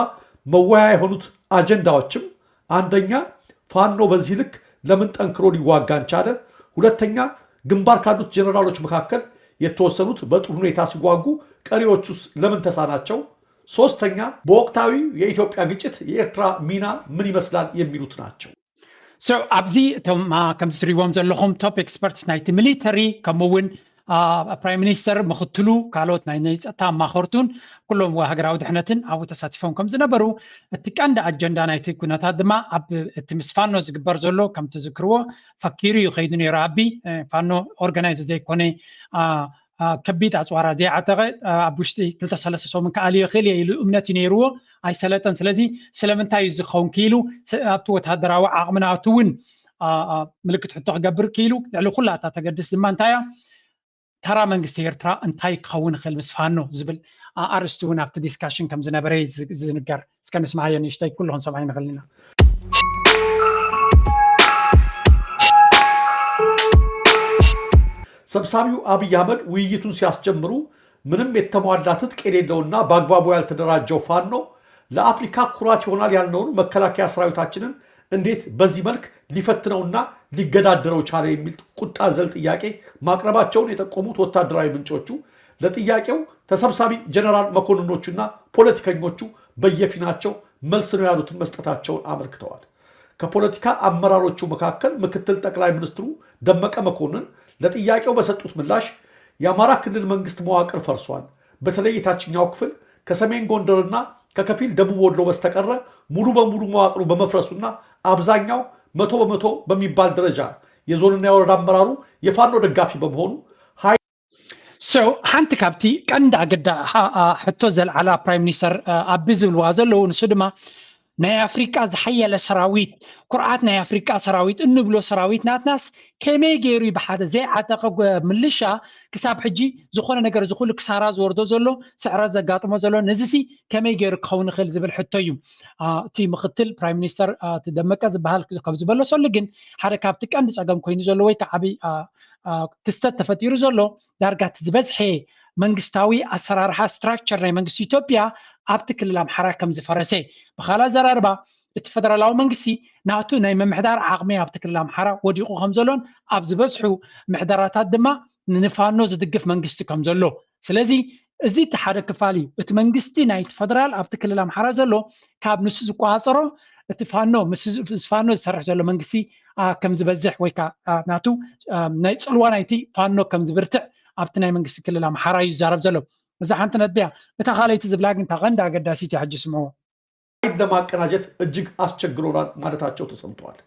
መወያያ የሆኑት አጀንዳዎችም አንደኛ ፋኖ በዚህ ልክ ለምን ጠንክሮ ሊዋጋን ቻለ? ሁለተኛ ግንባር ካሉት ጀነራሎች መካከል የተወሰኑት በጥሩ ሁኔታ ሲዋጉ ቀሪዎቹስ ለምን ተሳናቸው? ሶስተኛ፣ በወቅታዊ የኢትዮጵያ ግጭት የኤርትራ ሚና ምን ይመስላል የሚሉት ናቸው። So ኣብዚ እቶም ከምዚ ትሪዎም ዘለኹም top experts ናይቲ ሚሊተሪ ከምኡ እውን ፕራይም ሚኒስተር ምክትሉ ካልኦት ናይ ናይ ጸጥታ ኣማኸርቱን ኩሎም ሃገራዊ ድሕነትን ኣብኡ ተሳቲፎም ከም ዝነበሩ እቲ ቀንዲ ኣጀንዳ ናይቲ ኩነታት ድማ ኣብ እቲ ምስ ፋኖ ዝግበር ዘሎ ከም ትዝክርዎ ፈኪሩ እዩ ከይዱ ነይሩ። ኣቢ ፋኖ ኦርጋናይዝ ዘይኮነ ከቢድ ኣፅዋራ ዘይዓጠቐ ኣብ ውሽጢ ክልተ ሰለስተ ሰሙን ክኣልዮ ይኽእል እየ ኢሉ እምነት እዩ ነይርዎ። ኣይሰለጠን። ስለዚ ስለምንታይ እዩ ዝኸውን ክኢሉ ኣብቲ ወታደራዊ ዓቕሚ ናቱ እውን ምልክት ሕቶ ክገብር ክኢሉ። ልዕሊ ኩላ እታ ተገድስ ድማ እንታይ እያ? ተራ መንግስቲ ኤርትራ እንታይ ክኸውን ይኽእል ምስ ፋኖ ዝብል ኣርእስቲ እውን ኣብቲ ዲስካሽን ከም ዝነበረ ዝንገር። እስከ ንስማዓዮ ንእሽተይ፣ ኩሉ ክንሰምዓ ይንኽእል ኢና። ሰብሳቢው አብይ አህመድ ውይይቱን ሲያስጀምሩ ምንም የተሟላ ትጥቅ የሌለውና በአግባቡ ያልተደራጀው ፋኖ ለአፍሪካ ኩራት ይሆናል ያልነውን መከላከያ ሰራዊታችንን እንዴት በዚህ መልክ ሊፈትነውና ሊገዳደረው ቻለ የሚል ቁጣ ዘል ጥያቄ ማቅረባቸውን የጠቆሙት ወታደራዊ ምንጮቹ ለጥያቄው ተሰብሳቢ ጀነራል መኮንኖቹና ፖለቲከኞቹ በየፊናቸው መልስ ነው ያሉትን መስጠታቸውን አመልክተዋል። ከፖለቲካ አመራሮቹ መካከል ምክትል ጠቅላይ ሚኒስትሩ ደመቀ መኮንን ለጥያቄው በሰጡት ምላሽ የአማራ ክልል መንግስት መዋቅር ፈርሷል። በተለይ የታችኛው ክፍል ከሰሜን ጎንደርና ከከፊል ደቡብ ወሎ በስተቀረ ሙሉ በሙሉ መዋቅሩ በመፍረሱና አብዛኛው መቶ በመቶ በሚባል ደረጃ የዞንና የወረዳ አመራሩ የፋኖ ደጋፊ በመሆኑ So ሓንቲ ካብቲ ቀንዲ ኣገዳ ሕቶ ዘልዓላ ፕራይም ሚኒስተር ኣቢ ዝብልዋ ዘለዉ ንሱ ድማ ናይ ኣፍሪቃ ዝሓየለ ሰራዊት፣ ኩርዓት ናይ ኣፍሪቃ ሰራዊት እንብሎ ሰራዊት ናትናስ ከመይ ገይሩ እዩ ብሓደ ዘይዓጠቐ ምልሻ ክሳብ ሕጂ ዝኾነ ነገር ዝኹሉ ክሳራ ዝወርዶ ዘሎ፣ ስዕረት ዘጋጥሞ ዘሎ፣ ነዚሲ ከመይ ገይሩ ክኸውን ይኽእል ዝብል ሕቶ እዩ። እቲ ምክትል ፕራይም ሚኒስተር እቲ ደመቀ ዝበሃል ከም ዝበለሰሉ ግን ሓደ ካብቲ ቀንዲ ጸገም ኮይኑ ዘሎ ወይ ከዓ ዓብይ ክስተት ተፈጢሩ ዘሎ ዳርጋ እቲ ዝበዝሐ መንግስታዊ ኣሰራርሓ ስትራክቸር ናይ መንግስቲ ኢትዮጵያ ኣብቲ ክልል ኣምሓራ ከም ዝፈረሰ፣ ብካልእ ኣዘራርባ እቲ ፈደራላዊ መንግስቲ ናቱ ናይ ምምሕዳር ዓቕሚ ኣብቲ ክልል ኣምሓራ ወዲቑ ከም ዘሎን ኣብ ዝበዝሑ ምሕደራታት ድማ ንፋኖ ዝድግፍ መንግስቲ ከም ዘሎ፣ ስለዚ እዚ እቲ ሓደ ክፋል እዩ። እቲ መንግስቲ ናይቲ ፈደራል ኣብቲ ክልል ኣምሓራ ዘሎ ካብ ንሱ ዝቆፃፀሮ እቲ ፋኖ ምስ ፋኖ ዝሰርሕ ዘሎ መንግስቲ ከም ዝበዝሕ ወይ ከዓ ናቱ ናይ ፅልዋ ናይቲ ፋኖ ከም ዝብርትዕ ኣብቲ ናይ መንግስቲ ክልል ኣምሓራ እዩ ዝዛረብ ዘሎ። እዛ ሓንቲ ነጥቢ እያ። እታ ካልኣይቲ ዝብላ ግን እታ ቀንዲ ኣገዳሲት እያ። ሕጂ ስምዕዎ። ኃይል ለማቀናጀት እጅግ አስቸግሮናል ማለታቸው ተሰምተዋል።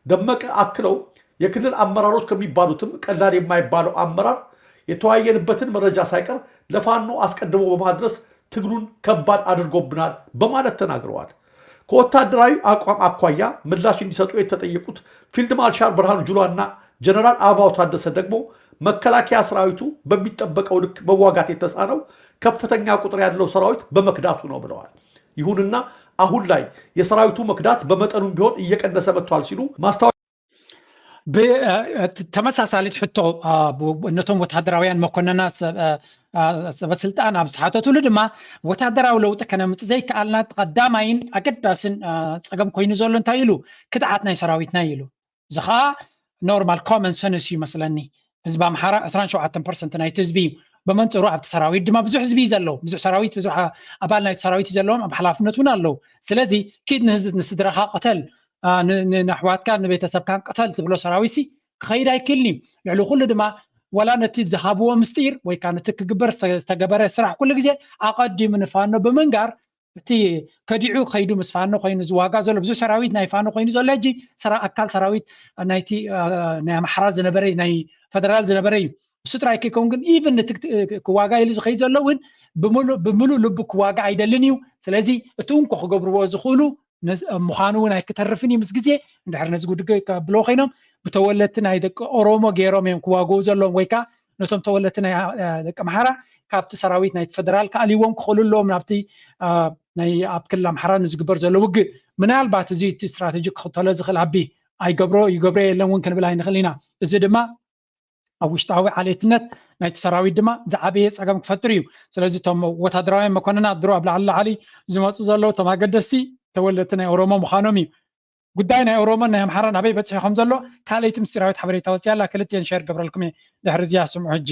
ደመቀ አክለው የክልል አመራሮች ከሚባሉትም ቀላል የማይባለው አመራር የተወያየንበትን መረጃ ሳይቀር ለፋኖ አስቀድሞ በማድረስ ትግሉን ከባድ አድርጎብናል በማለት ተናግረዋል። ከወታደራዊ አቋም አኳያ ምላሽ እንዲሰጡ የተጠየቁት ፊልድ ማርሻል ብርሃኑ ጁላና ጀነራል አበባው ታደሰ ደግሞ መከላከያ ሰራዊቱ በሚጠበቀው ልክ መዋጋት የተሳነው ከፍተኛ ቁጥር ያለው ሰራዊት በመክዳቱ ነው ብለዋል። ይሁንና አሁን ላይ የሰራዊቱ መክዳት በመጠኑም ቢሆን እየቀነሰ መጥቷል ሲሉ ማስታወ ተመሳሳሊት ሕቶ ነቶም ወታደራውያን መኮንናት ሰበስልጣን ኣብ ዝሓተትሉ ድማ ወታደራዊ ለውጢ ከነምፅእ ዘይከኣልና ቀዳማይን ኣገዳስን ፀገም ኮይኑ ዘሎ እንታይ ኢሉ ክድዓት ናይ ሰራዊትና ኢሉ። እዚ ከዓ ኖርማል ኮመን ሰንስ እዩ መስለኒ። ህዝቢ ኣምሓራ ዕስራን ሸውዓተን ፐርሰንት ናይቲ ህዝቢ እዩ። ብመንፅሩ ኣብቲ ሰራዊት ድማ ብዙሕ ህዝቢ እዩ ዘለዎ። ብዙሕ ሰራዊት ብዙሕ ኣባል ናይቲ ሰራዊት እዩ ዘለዎም ኣብ ሓላፍነት እውን ኣለዉ። ስለዚ ኪድ ንስድራኻ ቅተል፣ ንኣሕዋትካ ንቤተሰብካን ቅተል ትብሎ ሰራዊት ሲ ክኸይድ ኣይክእልን እዩ። ልዕሊ ኩሉ ድማ ወላ ነቲ ዝሃብዎ ምስጢር ወይ ከዓ ነቲ ክግበር ዝተገበረ ስራሕ ኩሉ ግዜ ኣቐዲሙ ንፋኖ ብምንጋር እቲ ከዲዑ ከይዱ ምስ ፋኖ ኮይኑ ዝዋጋ ዘሎ ብዙሕ ሰራዊት ናይ ፋኖ ኮይኑ ዘሎ ሕጂ ኣካል ሰራዊት ናይቲ ናይ ኣምሓራ ዝነበረ ናይ ፈደራል ዝነበረ እዩ። እሱ ጥራይ ከይከውን ግን ኢቭን እቲ ክዋጋ ኢሉ ዝኸይድ ዘሎ እውን ብምሉእ ልቡ ክዋጋ ኣይደልን እዩ። ስለዚ እቲ እንኮ ክገብርዎ ዝኽእሉ ምዃኑ እውን ኣይክተርፍን እዩ። ምስ ግዜ እንድሕር ነዚ ጉድገ ከብልዎ ኮይኖም ብተወለድቲ ናይ ደቂ ኦሮሞ ገይሮም እዮም ክዋግኡ ዘለዎም ወይ ከዓ ነቶም ተወለድቲ ናይ ደቂ ኣምሓራ ካብቲ ሰራዊት ናይቲ ፈደራል ክኣልይዎም ክኽእሉ ኣለዎም ናብቲ ናይ ኣብ ክልል ኣምሓራ ንዝግበር ዘሎ ውግእ። ምናልባት እዚ እቲ ስትራቴጂ ክኽተሎ ዝኽእል ኣቢ ኣይገብሮ ይገብሮ የለን እውን ክንብል ኣይንኽእል ኢና። እዚ ድማ ኣብ ውሽጣዊ ዓሌትነት ናይቲ ሰራዊት ድማ ዝዓበየ ፀገም ክፈጥር እዩ። ስለዚ እቶም ወታደራውያን መኮንናት ድሮ ኣብ ላዕሊ ላዕሊ ዝመፁ ዘለዉ እቶም ኣገደስቲ ተወለድቲ ናይ ኦሮሞ ምዃኖም እዩ። ጉዳይ ናይ ኦሮሞን ናይ ኣምሓራን ኣበይ በፂሑ ከም ዘሎ ካልኣይቲ ምስጢራዊት ሓበሬታ ወፂኣ ኣላ። ክልቲኤን ሸር ገብረልኩም እየ ድሕሪ እዚኣ ስምዑ ሕጂ።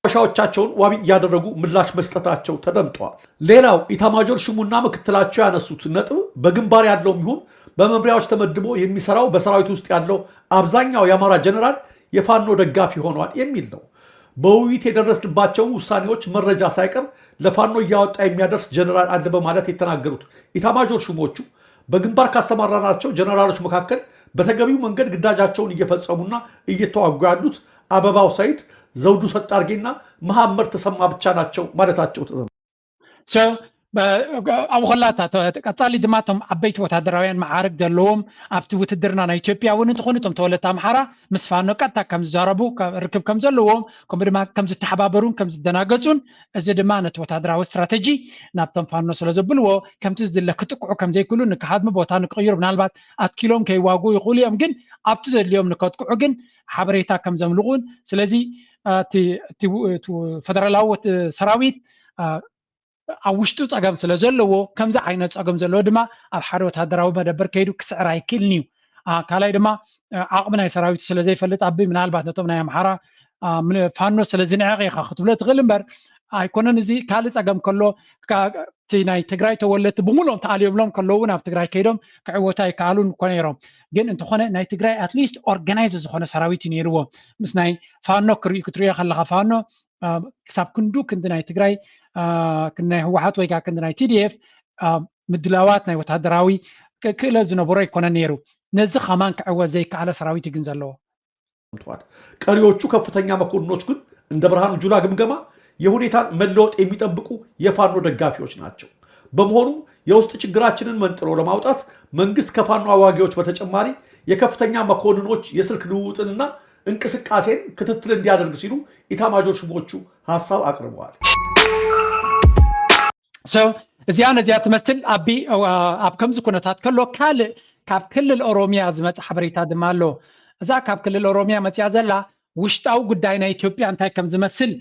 መነሻዎቻቸውን ዋቢ ያደረጉ ምላሽ መስጠታቸው ተደምጠዋል። ሌላው ኢታማጆር ሹሙና ምክትላቸው ያነሱት ነጥብ በግንባር ያለውም ይሁን በመምሪያዎች ተመድቦ የሚሰራው በሰራዊት ውስጥ ያለው አብዛኛው የአማራ ጀነራል የፋኖ ደጋፊ ሆኗል የሚል ነው። በውይይት የደረስንባቸውን ውሳኔዎች መረጃ ሳይቀር ለፋኖ እያወጣ የሚያደርስ ጀነራል አለ በማለት የተናገሩት ኢታማጆር ሹሞቹ በግንባር ካሰማራናቸው ጀነራሎች መካከል በተገቢው መንገድ ግዳጃቸውን እየፈጸሙና እየተዋጉ ያሉት አበባው ሰይድ፣ ዘውዱ ሰጣርጌና መሐመድ ተሰማ ብቻ ናቸው ማለታቸው ተዘምቷል። ኣብኡ ከላታ ቀፃሊ ድማ እቶም ዓበይቲ ወታደራውያን መዓርግ ዘለዎም ኣብቲ ውትድርና ናይ ኢትዮጵያ እውን እንትኾኑ እቶም ተወለድቲ ኣምሓራ ምስ ፋኖ ቀጥታ ከም ዝዛረቡ ርክብ ከም ዘለዎም ከምኡ ድማ ከም ዝተሓባበሩን ከም ዝደናገፁን እዚ ድማ ነቲ ወታደራዊ ስትራተጂ ናብቶም ፋኖ ስለ ዘብልዎ ከምቲ ዝድለ ክጥቅዑ ከም ዘይክእሉ ንክሃድሙ ቦታ ንክቕይሩ ምናልባት ኣትኪሎም ከይዋግኡ ይኽእሉ እዮም ግን ኣብቲ ዘድልዮም ንከጥቅዑ ግን ሓበሬታ ከም ዘምልቑን ስለዚ ፈደራላዊ ሰራዊት ኣብ ውሽጡ ፀገም ስለ ዘለዎ ከምዚ ዓይነት ፀገም ዘለዎ ድማ ኣብ ሓደ ወታደራዊ መደበር ከይዱ ክስዕር ኣይክእልን እዩ። ካልኣይ ድማ ዓቕሚ ናይ ሰራዊቱ ስለ ዘይፈልጥ ኣቢ ምናልባት ነቶም ናይ ኣምሓራ ፋኖ ስለ ዝንዕቕ ኢኻ ክትብሎ ትኽእል እምበር ኣይኮነን። እዚ ካልእ ፀገም ከሎ እቲ ናይ ትግራይ ተወለድቲ ብምሉኦም ተኣልዮምሎም ከለዉ እውን ኣብ ትግራይ ከይዶም ክዕወቱ ኣይከኣሉን እኮ ነይሮም። ግን እንተኾነ ናይ ትግራይ ኣትሊስት ኦርጋናይዝ ዝኾነ ሰራዊት እዩ ነይርዎ። ምስ ናይ ፋኖ ክትሪኦ ከለኻ ፋኖ ክሳብ ክንዱ ክንዲ ናይ ትግራይ ክንዲ ናይ ህወሓት ወይ ከዓ ክንዲ ናይ ቲዲኤፍ ምድላዋት ናይ ወታደራዊ ክእለት ዝነበሮ ኣይኮነን ነይሩ። ነዚ ከማን ክዕወት ዘይከኣለ ሰራዊት እዩ ግን ዘለዎ። ቀሪዎቹ ከፍተኛ መኮንኖች ግን እንደ ብርሃኑ ጁላ ግምገማ የሁኔታን መለወጥ የሚጠብቁ የፋኖ ደጋፊዎች ናቸው። በመሆኑም የውስጥ ችግራችንን መንጥሮ ለማውጣት መንግስት ከፋኖ አዋጊዎች በተጨማሪ የከፍተኛ መኮንኖች የስልክ ልውውጥንና እንቅስቃሴን ክትትል እንዲያደርግ ሲሉ ኢታማጆር ሹሞቹ ሀሳብ አቅርበዋል። እዚኣ ነዚኣ ትመስል ኣቢ ኣብ ከምዚ ኩነታት ከሎ ካልእ ካብ ክልል ኦሮሚያ ዝመፀ ሓበሬታ ድማ ኣሎ። እዛ ካብ ክልል ኦሮሚያ መፅያ ዘላ ውሽጣዊ ጉዳይ ናይ ኢትዮጵያ እንታይ ከም ዝመስል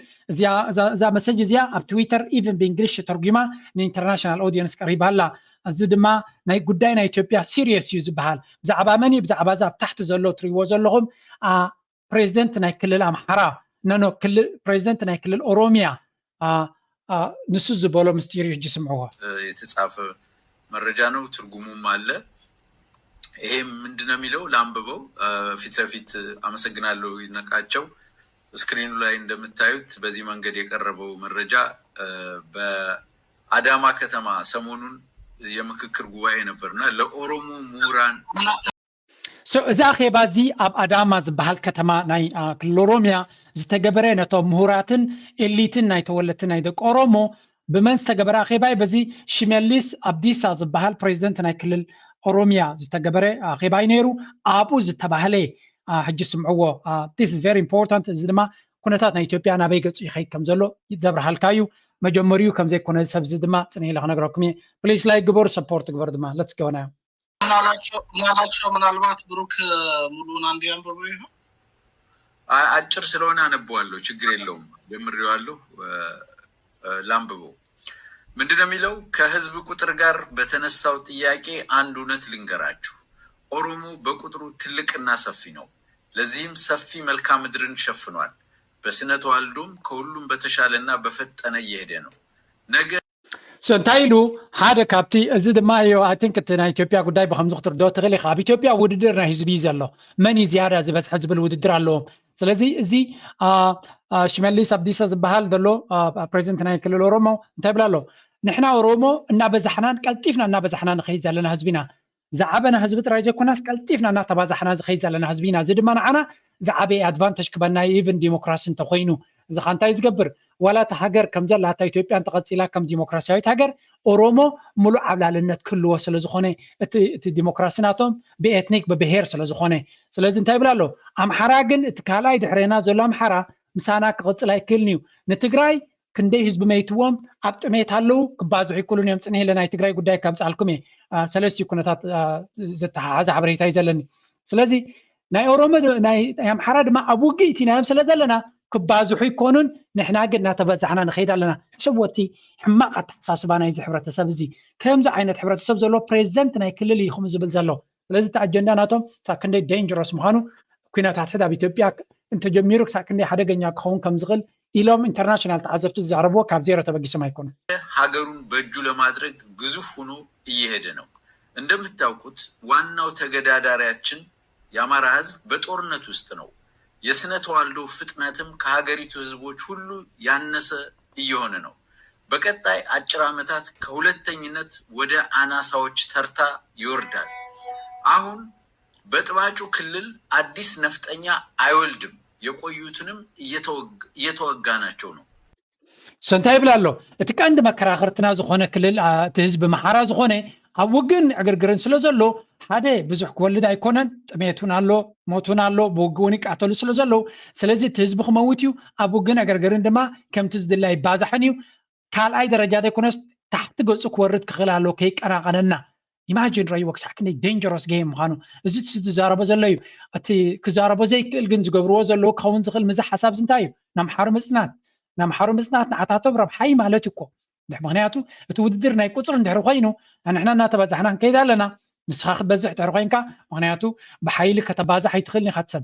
እዛ መሰጅ እዚኣ ኣብ ትዊተር ኢቨን ብእንግሊሽ ተተርጉማ ንኢንተርናሽናል ኦዲየንስ ቀሪባ ኣላ። እዚ ድማ ናይ ጉዳይ ናይ ኢትዮጵያ ሲሪየስ እዩ ዝበሃል። ብዛዕባ መን እዩ? ብዛዕባ እዚ ኣብ ታሕቲ ዘሎ ትሪእዎ ዘለኹም ፕሬዚደንት ናይ ክልል ኣምሓራ ነኖ ፕሬዚደንት ናይ ክልል ኦሮሚያ ንሱ ዝበሎ ምስጢር እዩ። ሕጂ ስምዕዎ። የተጻፈ መረጃ ነው፣ ትርጉሙም አለ። ይሄ ምንድነው የሚለው ላንብበው። ፊት ለፊት አመሰግናለሁ ይድነቃቸው። ስክሪኑ ላይ እንደምታዩት በዚህ መንገድ የቀረበው መረጃ በአዳማ ከተማ ሰሞኑን የምክክር ጉባኤ ነበርና ለኦሮሞ ምሁራን እዚ ኣኼባ እዚ ኣብ ኣዳማ ዝበሃል ከተማ ናይ ክልል ኦሮሚያ ዝተገበረ ነቶም ምሁራትን ኤሊትን ናይ ተወለድቲ ናይ ደቂ ኦሮሞ ብመን ዝተገበረ ኣኼባ እዩ? በዚ ሽመልስ ኣብዲሳ ዝበሃል ፕሬዚደንት ናይ ክልል ኦሮሚያ ዝተገበረ ኣኼባ እዩ ነይሩ። ኣብኡ ዝተባህለ ሕጂ ስምዕዎ። This is very important። እዚ ድማ ኩነታት ናይ ኢትዮጵያ ናበይ ገፁ ይኸይድ ከም ዘሎ ዘብርሃልካ እዩ። መጀመሪኡ ከም ዘይኮነ ሰብ እዚ ድማ ፅንሕ ኢለ ክነግረኩም እየ። ፕሊስ ላይክ ግበሩ፣ ሰፖርት ግበሩ ድማ። Let's go now። ምናላቸው ምናልባት ብሩክ ሙሉውን አንድ ያንብበው ይሆን? አጭር ስለሆነ አነበዋለሁ፣ ችግር የለውም። ጀምሬዋለሁ፣ ላንብበው። ምንድነው የሚለው? ከህዝብ ቁጥር ጋር በተነሳው ጥያቄ አንድ እውነት ልንገራችሁ። ኦሮሞ በቁጥሩ ትልቅና ሰፊ ነው። ለዚህም ሰፊ መልክዓ ምድርን ሸፍኗል። በስነ ተዋልዶም ከሁሉም በተሻለና በፈጠነ እየሄደ ነው። ነገ እንታይ ኢሉ? ሓደ ካብቲ እዚ ድማ እዩ። I think እቲ ናይ ኢትዮጵያ ጉዳይ ብከምዚ ክትርድኦ ትኽእል ኢኻ። ኣብ ኢትዮጵያ ውድድር ናይ ህዝቢ እዩ ዘሎ። መን እዩ ዝያዳ ዝበዝሐ ዝብል ውድድር ኣለዎም። ስለዚ እዚ ሽመልስ ኣብዲሳ ዝበሃል ዘሎ ፕሬዚደንት ናይ ክልል ኦሮሞ እንታይ ይብል ኣሎ? ንሕና ኦሮሞ እናበዛሕናን ቀልጢፍና እናበዛሕና ንኸይድ ዘለና ህዝቢ ኢና። ዝዓበና ህዝቢ ጥራይ ዘይኮናስ ቀልጢፍና እናተባዛሕና ዝኸይድ ዘለና ህዝቢ ኢና። እዚ ድማ ንዓና ዝዓበየ ኣድቫንተጅ ክበና ኢቭን ዲሞክራሲ እንተኮይኑ እዚ ካ እንታይ ዝገብር ዋላ እታ ሃገር ከም ዘላታ ኢትዮጵያ እንተቐፂላ ከም ዲሞክራሲያዊት ሃገር ኦሮሞ ሙሉእ ዓብላልነት ክህልዎ ስለ ዝኾነ እቲ ዲሞክራሲ ናቶም ብኤትኒክ ብብሄር ስለ ዝኾነ ስለዚ እንታይ ይብል ኣሎ ኣምሓራ ግን እቲ ካልኣይ ድሕሬና ዘሎ ኣምሓራ ምሳና ክቕፅል ኣይክእልን እዩ ንትግራይ ክንደይ ህዝቢ መይትዎም ኣብ ጥሜት ኣለዉ ክባዝሑ ይክእሉን እዮም ፅንሕ ኢለ ናይ ትግራይ ጉዳይ ከምፃልኩም እየ ሰለስቲኡ ኩነታት ዝተሓሓዘ ሓበሬታ እዩ ዘለኒ ስለዚ ናይ ኦሮሞ ናይ ኣምሓራ ድማ ኣብ ውግእ ኢትናዮም ስለ ዘለና ክባዝሑ ይኮኑን ንሕና ግን እናተበዛሕና ንኸይድ ኣለና ሕሰብዎ እቲ ሕማቕ ኣተሓሳስባ ናይዚ ሕብረተሰብ እዚ ከምዚ ዓይነት ሕብረተሰብ ዘሎ ፕሬዚደንት ናይ ክልል እዩ ከምኡ ዝብል ዘሎ ስለዚ እቲ ኣጀንዳ ናቶም ክሳብ ክንደይ ዴንጀረስ ምዃኑ ኩናት ሕድሕድ ኣብ ኢትዮጵያ እንተጀሚሩ ክሳብ ክንደይ ሓደገኛ ክኸውን ከም ዝኽእል ኢሎም ኢንተርናሽናል ተዓዘብቲ ዝዛረብዎ ካብ ዜሮ ተበጊሶም ኣይኮኑን። ሀገሩን በእጁ ለማድረግ ግዙፍ ሆኖ እየሄደ ነው። እንደምታውቁት ዋናው ተገዳዳሪያችን የአማራ ህዝብ በጦርነት ውስጥ ነው። የስነ ተዋልዶ ፍጥነትም ከሀገሪቱ ህዝቦች ሁሉ ያነሰ እየሆነ ነው። በቀጣይ አጭር ዓመታት ከሁለተኝነት ወደ አናሳዎች ተርታ ይወርዳል። አሁን በጥባጩ ክልል አዲስ ነፍጠኛ አይወልድም፣ የቆዩትንም እየተወጋናቸው ነው። ሰንታ ይብል ኣሎ። እቲ ቀንዲ መከራኸርትና ዝኾነ ክልል እቲ ህዝቢ መሓራ ዝኾነ ኣብ ውግን ዕግርግርን ስለ ዘሎ ሓደ ብዙሕ ክወልድ ኣይኮነን። ጥሜት እውን ኣሎ፣ ሞት እውን ኣሎ፣ ብውግእ እውን ይቃተሉ ስለ ዘለዉ ስለዚ እቲ ህዝቢ ክመውት እዩ። ኣብ ውግን ዕግርግርን ድማ ከምቲ ዝድለ ኣይባዛሕን እዩ። ካልኣይ ደረጃ ዘይኮነስ ታሕቲ ገፁ ክወርድ ክኽእል ኣለዎ ከይቀናቐነና። ኢማጂን ረይዎ ክሳዕ ክንደይ ዴንጀረስ ጌም ምዃኑ እዚ ትዛረቦ ዘሎ እዩ። እቲ ክዛረቦ ዘይክእል ግን ዝገብርዎ ዘለዉ ክኸውን ዝኽእል ምዚ ሓሳብ እንታይ እዩ? ናምሓሩ ምፅናት ናምሓሩ ምፅናት ንዓታቶም ረብሓይ ማለት እኮ። ምክንያቱ እቲ ውድድር ናይ ቁፅሪ እንድሕሪ ኮይኑ ንሕና እናተባዛሕና ንከይድ ኣለና። ንስኻ ክትበዝሕ ድሕሪ ኮይንካ ምክንያቱ ብሓይሊ ከተባዛሕ ኣይትኽእል ኢኻ ትሰብ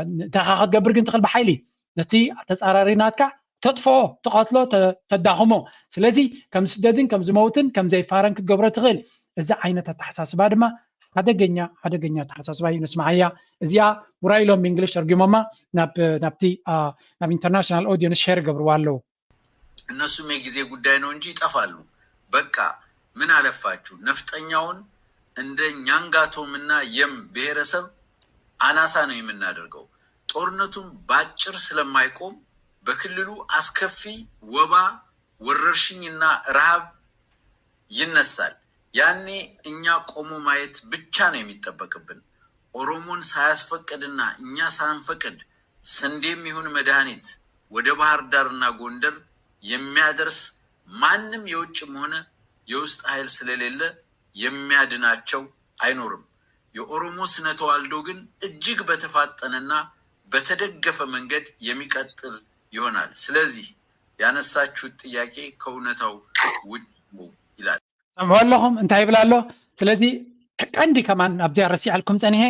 እንታኻ ክትገብር ግን ትኽእል ብሓይሊ ነቲ ተፃራሪ ናትካ ተጥፍኦ፣ ትቐትሎ፣ ተዳኽሞ። ስለዚ ከም ዝስደድን ከም ዝመውትን ከም ዘይፋረን ክትገብሮ ትኽእል። እዚ ዓይነት ኣተሓሳስባ ድማ ሓደገኛ ሓደገኛ ኣተሓሳስባ እዩ። ንስማዓያ እዚኣ ውራይ ኢሎም ብእንግሊሽ ተርጉሞማ ናብቲ ናብ ኢንተርናሽናል ኦዲየንስ ሼር ይገብርዋ ኣለዉ። እነሱም የጊዜ ጉዳይ ነው እንጂ ይጠፋሉ። በቃ ምን አለፋችሁ ነፍጠኛውን እንደ ኛንጋቶም እና የም ብሔረሰብ አናሳ ነው የምናደርገው። ጦርነቱም ባጭር ስለማይቆም በክልሉ አስከፊ ወባ ወረርሽኝና ረሃብ ይነሳል። ያኔ እኛ ቆሞ ማየት ብቻ ነው የሚጠበቅብን። ኦሮሞን ሳያስፈቅድና እኛ ሳንፈቅድ ስንዴም ይሁን መድኃኒት ወደ ባህር ዳርና ጎንደር የሚያደርስ ማንም የውጭም ሆነ የውስጥ ኃይል ስለሌለ የሚያድናቸው አይኖርም። የኦሮሞ ስነ ተዋልዶ ግን እጅግ በተፋጠነና በተደገፈ መንገድ የሚቀጥል ይሆናል። ስለዚህ ያነሳችሁት ጥያቄ ከእውነታው ውጭ ነው ይላል። ሰምዑ ኣለኹም እንታይ ይብል ኣሎ? ስለዚ ቀንዲ ከማን ኣብዚኣ ረሲዐልኩም ጸኒሐ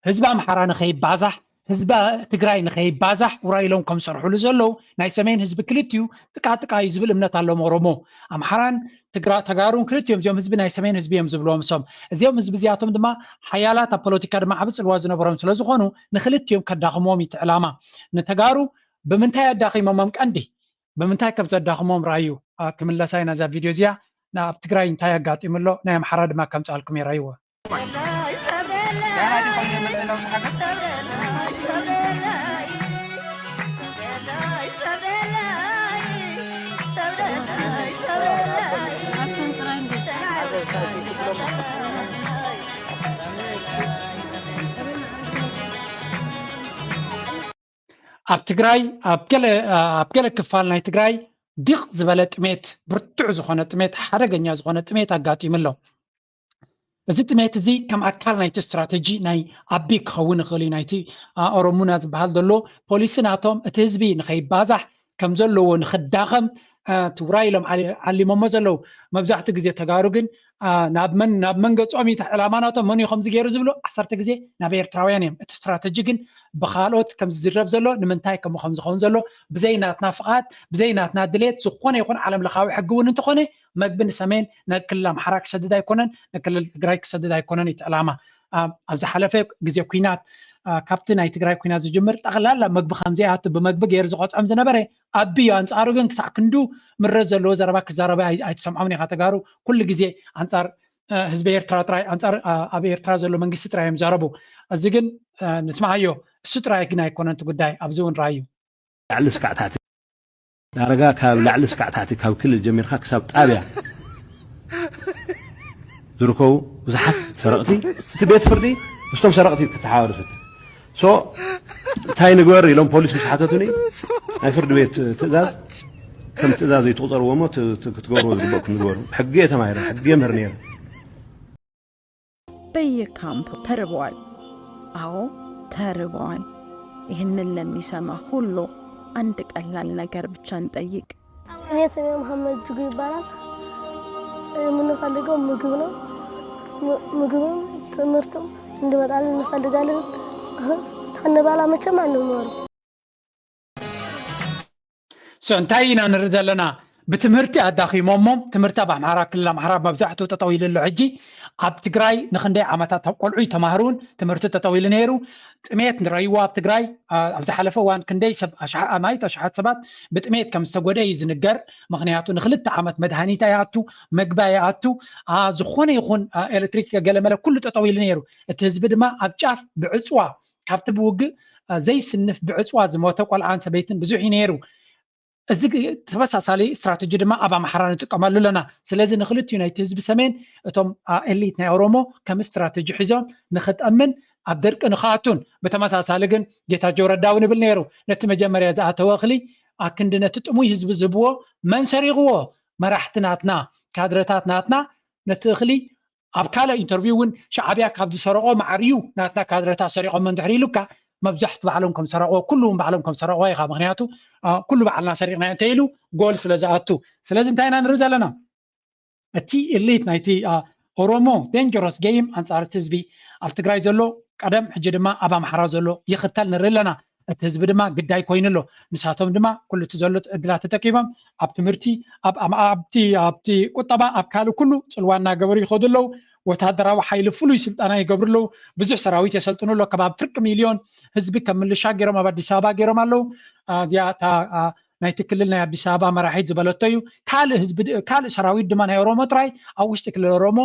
ህዝቢ ኣምሓራ ንኸይባዛሕ ህዝቢ ትግራይ ንኸይባዛሕ ውራይ ኢሎም ከም ዝሰርሕሉ ዘለዉ ናይ ሰሜን ህዝቢ ክልቲኡ ጥቃ ጥቃ እዩ ዝብል እምነት ኣለዎም ኦሮሞ ኣምሓራን ትግራ ተጋሩን ክልቲኦም እዚኦም ህዝቢ ናይ ሰሜን ህዝቢ እዮም ዝብልዎም እሶም እዚኦም ህዝቢ እዚኣቶም ድማ ሓያላት ኣብ ፖለቲካ ድማ ዓቢ ፅልዋ ዝነበሮም ስለ ዝኾኑ ንክልቲኦም ከዳኽምዎም እዩ እቲ ዕላማ ንተጋሩ ብምንታይ ኣዳኺሞሞም ቀንዲ ብምንታይ ከም ዘዳኽሞም ረኣዩ ክምለሳ ኢና እዛ ቪድዮ እዚኣ ኣብ ትግራይ እንታይ ኣጋጢሙ ኣሎ ናይ ኣምሓራ ድማ ከምፅኣልኩም የረይዎ ኣብ ትግራይ ኣብ ገለ ክፋል ናይ ትግራይ ዲቕ ዝበለ ጥሜት ብርቱዕ ዝኾነ ጥሜት ሓደገኛ ዝኾነ ጥሜት ኣጋጢሙ ኣሎ። እዚ ጥሜት እዚ ከም ኣካል ናይቲ ስትራተጂ ናይ ኣቢ ክኸውን ይኽእል እዩ ናይቲ ኦሮሙና ዝበሃል ዘሎ ፖሊሲ ናቶም እቲ ህዝቢ ንኸይባዛሕ ከም ዘለዎ ንኽዳኸም ትውራይ ኢሎም ዓሊሞሞ ዘለዉ መብዛሕትኡ ግዜ ተጋሩ ግን ናብ መን ናብ መን ገጾም እዩ ዕላማ ናቶም መን እዩ ከምዚ ገይሩ ዝብሉ ዓሰርተ ግዜ ናብ ኤርትራውያን እዮም እቲ ስትራተጂ ግን ብካልኦት ከም ዝዝረብ ዘሎ ንምንታይ ከምኡ ከም ዝኸውን ዘሎ ብዘይ ናትና ፍቓድ ብዘይ ናትና ድሌት ዝኾነ ይኹን ዓለም ለኻዊ ሕጊ እውን እንተኾነ መግቢ ንሰሜን ንክልል ኣምሓራ ክሰድድ ኣይኮነን ንክልል ትግራይ ክሰድድ ኣይኮነን እቲ ዕላማ ኣብ ዝሓለፈ ግዜ ኩናት ካብቲ ናይ ትግራይ ኩናት ዝጅምር ጠቕላላ መግቢ ከምዘይኣቱ ብመግቢ ገይሩ ዝቆፅዖም ዝነበረ ኣቢ እዩ ኣንፃሩ ግን ክሳዕ ክንዱ ምረት ዘለዎ ዘረባ ክዛረበ ኣይትሰምዖምን ኢኻ ተጋሩ ኩሉ ግዜ ኣንፃር ህዝቢ ኤርትራ ጥራይ ኣንፃር ኣብ ኤርትራ ዘሎ መንግስቲ ጥራይ እዮም ዘረቡ እዚ ግን ንስማዓዮ እሱ ጥራይ ግን ኣይኮነን እቲ ጉዳይ ኣብዚ እውን ራእዩ ላዕሊ ስካዕ ታሕቲ ዳረጋ ካብ ላዕሊ ስካዕ ታሕቲ ካብ ክልል ጀሚርካ ክሳብ ጣብያ ዝርከቡ ብዙሓት ሰረቕቲ እቲ ቤት ፍርዲ ምስቶም ሰረቕቲ ክተሓባበር ፈትኑ እንታይ ንግበር ኢሎም ፖሊስ ምስ ሓተቱኒ ናይ ፍርዲ ቤት ትእዛዝ ከም ትእዛዝ ይትቑፀርዎ እሞ ክትገብርዎ ዝግበእኩም ንግበሩ ሕጊ እየ ተማሂረ ሕጊ እየ ምህር ነይረ በየካምፑ ተርበዋል። አዎ ተርበዋል። ይህንን ለሚሰማ ሁሉ አንድ ቀላል ነገር ብቻ እንጠይቅ። እኔ ስሜ መሐመድ እጅጉ ይባላል። የምንፈልገው ምግብ ነው። ምግብም ትምህርትም እንዲመጣልን እንፈልጋለን። ታንበላ መቼም አንኖርም። እንታይ ኢና ንርኢ ዘለና? ብትምህርቲ ኣዳኺሞሞ። ትምህርቲ ኣብ ኣምሓራ፣ ክልል ኣምሓራ መብዛሕትኡ ጠጠው ኢሉ ኣሎ። ሕጂ ኣብ ትግራይ ንክንደይ ዓመታት ኣብ ቆልዑ ተማህሩን ትምህርቲ ጠጠው ኢሉ ነይሩ። ጥሜት ንረእይዎ ኣብ ትግራይ። ኣብ ዝሓለፈ እዋን ክንደይ ሰብ፣ ኣማይት ኣሽሓት ሰባት ብጥሜት ከም ዝተጎደ እዩ ዝንገር። ምክንያቱ ንክልተ ዓመት መድሃኒት ኣይኣቱ፣ መግቢ ኣይኣቱ። ዝኾነ ይኹን ኤሌክትሪክ ገለመለ ኩሉ ጠጠው ኢሉ ነይሩ። እቲ ህዝቢ ድማ ኣብ ጫፍ ብዕፅዋ፣ ካብቲ ብውግእ ዘይስንፍ ብዕፅዋ ዝሞተ ቆልዓን ሰበይትን ብዙሕ እዩ ነይሩ። እዚ ተመሳሳሊ ስትራተጂ ድማ ኣብ ኣምሓራ ንጥቀመሉ ኣለና። ስለዚ ንክልቲኡ ናይቲ ህዝቢ ሰሜን፣ እቶም ኤሊት ናይ ኦሮሞ ከም ስትራተጂ ሒዞም ንክጠምን ኣብ ደርቂ ንክኣቱን፣ ብተመሳሳሊ ግን ጌታቸው ረዳ እውን ይብል ነይሩ፣ ነቲ መጀመርያ ዝኣተወ እኽሊ ኣክንዲ ነቲ ጥሙይ ህዝቢ ዝህብዎ መን ሰሪቕዎ? መራሕቲ ናትና፣ ካድረታት ናትና ነቲ እኽሊ ኣብ ካልእ ኢንተርቪው እውን ሻዕብያ ካብ ዝሰረቆ ማዕር እዩ ናትና ካድረታት ሰሪቆሞ እንድሕር ኢሉካ፣ መብዛሕቱ ባዕሎም ከም ሰረቆ፣ ኩሉ እውን ባዕሎም ከም ሰረቆ ኢኻ። ምክንያቱ ኩሉ ባዕልና ሰሪቅና እንተ ኢሉ ጎል ስለ ዝኣቱ። ስለዚ እንታይ ኢና ንርኢ ዘለና? እቲ ኤሊት ናይቲ ኦሮሞ ዴንጀረስ ጌም ኣንፃር እቲ ህዝቢ ኣብ ትግራይ ዘሎ ቀደም፣ ሕጂ ድማ ኣብ ኣምሓራ ዘሎ ይኽተል ንርኢ ኣለና። እቲ ህዝቢ ድማ ግዳይ ኮይኑ ኣሎ። ንሳቶም ድማ ኩሉ እቲ ዘሎ ዕድላት ተጠቂሞም ኣብ ትምህርቲ፣ ኣብቲ ቁጠባ፣ ኣብ ካልእ ኩሉ ፅልዋ እናገበሩ ይኸዱ ኣለዉ። ወታደራዊ ሓይሊ ፍሉይ ስልጠና ይገብሩ ኣለዉ። ብዙሕ ሰራዊት የሰልጥኑ ኣለዉ። ከባቢ ፍርቂ ሚልዮን ህዝቢ ከም ምልሻ ገይሮም ኣብ ኣዲስ ኣበባ ገይሮም ኣለዉ። እዚኣ እታ ናይቲ ክልል ናይ ኣዲስ ኣበባ መራሒት ዝበለቶ እዩ። ካልእ ህዝቢ፣ ካልእ ሰራዊት ድማ ናይ ኦሮሞ ጥራይ ኣብ ውሽጢ ክልል ኦሮሞ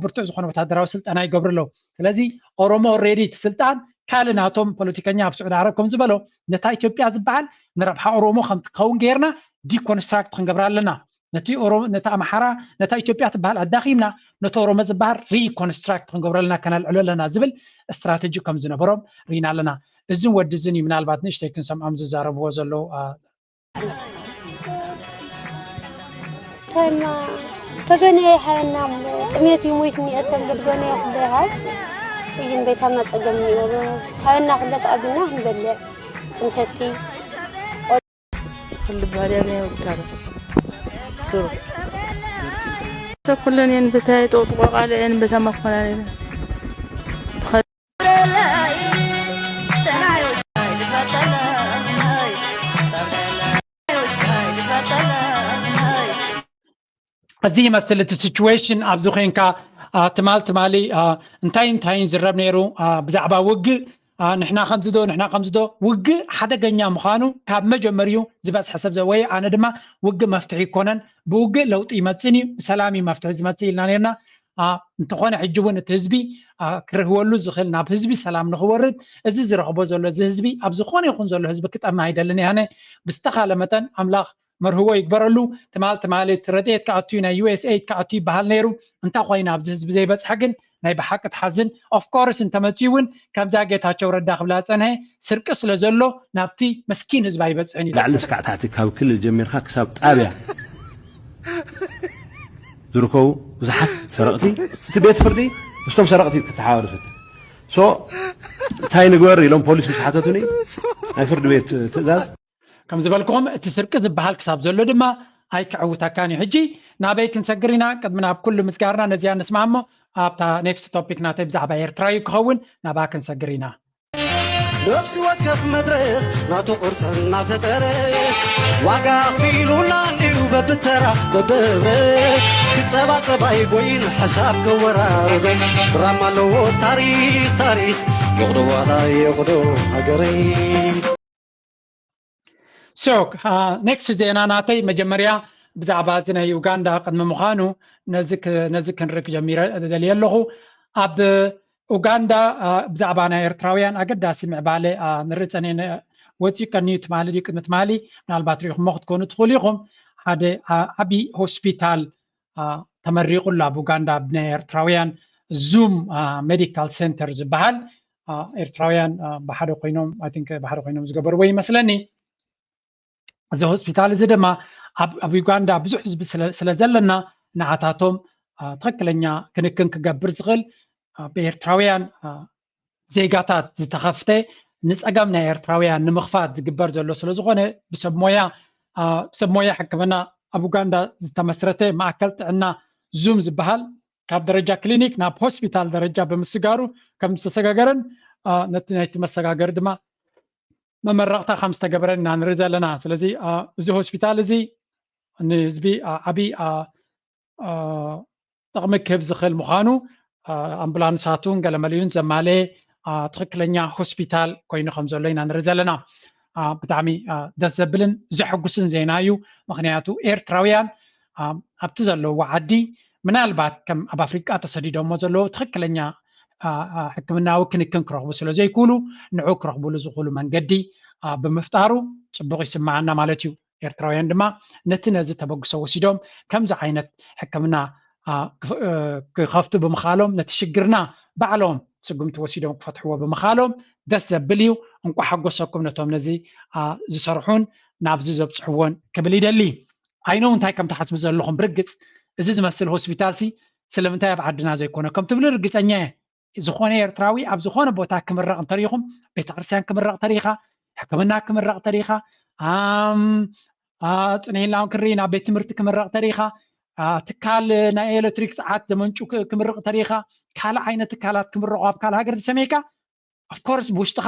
ብርቱዕ ዝኾነ ወታደራዊ ስልጠና ይገብሩ ኣለዉ። ስለዚ ኦሮሞ ኦልሬዲ እቲ ስልጣን ካልእ ናቶም ፖለቲከኛ ኣብ ስዑዲ ዓረብ ከም ዝበሎ ነታ ኢትዮጵያ ዝበሃል ንረብሓ ኦሮሞ ከም ትኸውን ገይርና ዲኮንስትራክት ክንገብራ ኣለና። ነቲ ኦሮሞ፣ ነታ ኣምሓራ፣ ነታ ኢትዮጵያ ትበሃል ኣዳኺምና ነቲ ኦሮሞ ዝበሃል ሪኮንስትራክት ክንገብሮ ኣለና፣ ከነልዕሎ ኣለና ዝብል ስትራተጂ ከም ዝነበሮም ርኢና ኣለና። እዝን ወዲ እዝን እዩ ምናልባት ንእሽተይ ክንሰምዖም ዝዛረብዎ ዘለዉ። ታይማ ተገነ ሓበና ጥሜት ይሞይት ኒኤ ሰንበት ገነ ይኹበሃል እዩ ቤታ መጸገም ኒኤ ሓበና ክለ ተቐቢልና ክንበልዕ ክንሰቲ ክልባል ያገ ወቅታለ ሱሩ ተኩለን የን ብታይ ጠቅጥቆ ቃለ የን ብታ መኮናለ እዚ ይመስል እቲ ሲቹዌሽን። ኣብዚ ኮይንካ ትማል ትማሊ እንታይ እንታይን ዝረብ ነይሩ ብዛዕባ ውግእ፣ ንሕና ከምዚ ዶ ንሕና ከምዚ ዶ። ውግእ ሓደገኛ ምዃኑ ካብ መጀመሪኡ ዝበፅሐ ሰብ ወይ ኣነ ድማ ውግእ መፍትሒ ይኮነን፣ ብውግእ ለውጢ ይመፅን እዩ፣ ብሰላም እዩ መፍትሒ ዝመፅእ ኢልና ነርና። እንተኾነ ሕጂ እውን እቲ ህዝቢ ክርህወሉ ዝኽእል ናብ ህዝቢ ሰላም ንኽወርድ እዚ ዝረኽቦ ዘሎ እዚ ህዝቢ ኣብ ዝኾነ ይኹን ዘሎ ህዝቢ ክጠምእ ኣይደልን እየ ኣነ። ብዝተኻለ መጠን ኣምላኽ መርህዎ ይግበረሉ። ትማል ትማሊ እቲ ረድኤት ክኣቱ እዩ፣ ናይ ዩኤስኤይድ ክኣቱ ይበሃል ነይሩ። እንታይ ኮይኑ ኣብዚ ህዝቢ ዘይበፅሐ ግን ናይ ብሓቂ ትሓዝን። ኦፍኮርስ እንተመፅኡ እውን ከምዛ ጌታቸው ረዳ ክብላ ዝፀንሐ ስርቂ ስለ ዘሎ ናብቲ መስኪን ህዝቢ ኣይበፅሕን እዩ። ላዕሊ እስካዕ ታሕቲ ካብ ክልል ጀሚርካ ክሳብ ጣብያ ዝርከቡ ብዙሓት ሰረቕቲ እቲ ቤት ፍርዲ ምስቶም ሰረቕቲ ክተሓባበር ይፈትን። ሶ እንታይ ንግበር ኢሎም ፖሊስ ምስ ሓተቱኒ ናይ ፍርዲ ቤት ትእዛዝ ከም ዝበልኩኹም እቲ ስርቂ ዝበሃል ክሳብ ዘሎ ድማ ኣይክዕውተካን እዩ። ሕጂ ናበይ ክንሰግር ኢና? ቅድሚ ናብ ኩሉ ምስጋርና ነዚኣ ንስማዕ እሞ ኣብታ ኔክስት ቶፒክ ናተይ ብዛዕባ ኤርትራ እዩ ክኸውን፣ ናብኣ ክንሰግር ኢና። ነፍሲ ወከፍ መድረኽ ናቱ ቅርጺ እናፈጠረ ዋጋ ኣኽፊሉና እንድዩ በብተራ በብህብረት ክጸባጸብ ኣይጎይን ሓሳብ ከወራርበን ድራማ ኣለዎ ታሪኽ ታሪኽ ይቕዶ ዋላ ይቕዶ ሃገረይ። So ኔክስት ዜና ናተይ መጀመርያ ብዛዕባ እዚ ናይ ኡጋንዳ ቅድሚ ምዃኑ ነዚ ክንርኢ ጀሚረ ደልየ ኣለኹ። ኣብ ኡጋንዳ ብዛዕባ ናይ ኤርትራውያን ኣገዳሲ ምዕባለ ንርኢ ጸኒሕና። ወጺኡ ቀንዩ ትማሊ ድዩ ቅድሚ ትማሊ ምናልባት ሪኢኹሞ ክትኮኑ ትኽእሉ ኢኹም። ሓደ ዓቢ ሆስፒታል ተመሪቑ ኣሎ ኣብ ኡጋንዳ ብናይ ኤርትራውያን ዙም ሜዲካል ሴንተር ዝበሃል ኤርትራውያን ብሓደ ኮይኖም I think ብሓደ ኮይኖም ዝገበርዎ ይመስለኒ። እዚ ሆስፒታል እዚ ድማ ኣብ ዩጋንዳ ብዙሕ ህዝቢ ስለ ዘለና ንዓታቶም ትኽክለኛ ክንክን ክገብር ዝኽእል ብኤርትራውያን ዜጋታት ዝተኸፍተ ንፀገም ናይ ኤርትራውያን ንምኽፋት ዝግበር ዘሎ ስለ ዝኾነ ብሰብ ሞያ ብሰብ ሞያ ሕክምና ኣብ ኡጋንዳ ዝተመስረተ ማእከል ጥዕና ዙም ዝበሃል ካብ ደረጃ ክሊኒክ ናብ ሆስፒታል ደረጃ ብምስጋሩ ከም ዝተሰጋገረን ነቲ ናይቲ መሰጋገሪ ድማ መመረቕታ ከም ዝተገበረ ኢና ንርኢ ዘለና። ስለዚ እዚ ሆስፒታል እዚ ንህዝቢ ዓብዪ ጥቕሚ ክህብ ዝኽእል ምዃኑ፣ ኣምቡላንሳቱን ገለመሊኡን ዘማለየ ትኽክለኛ ሆስፒታል ኮይኑ ከም ዘሎ ኢና ንርኢ ዘለና። ብጣዕሚ ደስ ዘብልን ዘሐጉስን ዜና እዩ። ምክንያቱ ኤርትራውያን ኣብቲ ዘለውዎ ዓዲ፣ ምናልባት ከም ኣብ ኣፍሪቃ ተሰዲዶሞ ዘለዉ ትኽክለኛ ሕክምናዊ ክንክን ክረኽቡ ስለ ዘይክእሉ፣ ንዑ ክረኽብሉ ዝኽእሉ መንገዲ ብምፍጣሩ ጽቡቕ ይስምዓና ማለት እዩ። ኤርትራውያን ድማ ነቲ ነዚ ተበግሶ ወሲዶም ከምዚ ዓይነት ሕክምና ክኸፍቱ ብምኻሎም፣ ነቲ ሽግርና ባዕሎም ስጉምቲ ወሲዶም ክፈትሕዎ ብምኻሎም ደስ ዘብል እዩ። እንቋዕ ሓጎሰኩም ነቶም ነዚ ዝሰርሑን ናብዚ ዘብጽሕዎን ክብል ይደሊ። ኣይነው እንታይ ከም ትሓስቡ ዘለኹም። ብርግጽ እዚ ዝመስል ሆስፒታል ሲ ስለምንታይ ኣብ ዓድና ዘይኮነ ከም ትብሉ ርግጸኛ እየ። ዝኾነ ኤርትራዊ ኣብ ዝኾነ ቦታ ክምረቕ እንተሪኢኹም፣ ቤተክርስትያን ክምረቕ ተሪኻ፣ ሕክምና ክምረቕ ተሪኻ፣ ጽንሒልና እውን ክርኢ ናብ ቤት ትምህርቲ ክምረቕ ተሪኻ፣ ትካል ናይ ኤሌክትሪክ ሰዓት ዘመንጩ ክምርቕ ተሪኻ፣ ካልእ ዓይነት ትካላት ክምረቑ ኣብ ካልእ ሃገር ዝሰመይካ፣ ኦፍኮርስ ብውሽጥኻ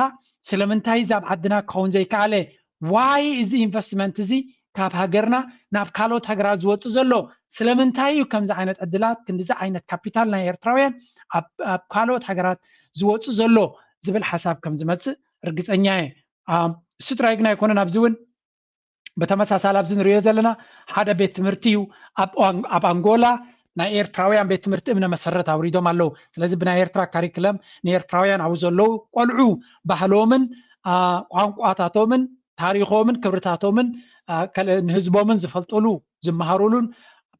ስለምንታይ እዚ ኣብ ዓድና ክኸውን ዘይከኣለ? ዋይ እዚ ኢንቨስትመንት እዚ ካብ ሃገርና ናብ ካልኦት ሃገራት ዝወፅእ ዘሎ? ስለምንታይ እዩ ከምዚ ዓይነት ዕድላት፣ ክንዲዚ ዓይነት ካፒታል ናይ ኤርትራውያን ኣብ ካልኦት ሃገራት ዝወፅእ ዘሎ ዝብል ሓሳብ ከም ዝመፅእ ርግፀኛ እየ። እሱ ጥራይ ግን ኣይኮነን። ኣብዚ እውን ብተመሳሳሊ ኣብዚ ንሪኦ ዘለና ሓደ ቤት ትምህርቲ እዩ። ኣብ ኣንጎላ ናይ ኤርትራውያን ቤት ትምህርቲ እምነ መሰረት ኣውሪዶም ኣለዉ። ስለዚ ብናይ ኤርትራ ካሪክለም ንኤርትራውያን ኣብኡ ዘለዉ ቆልዑ ባህሎምን ቋንቋታቶምን ታሪኾምን ክብርታቶምን ንህዝቦምን ዝፈልጥሉ ዝመሃሩሉን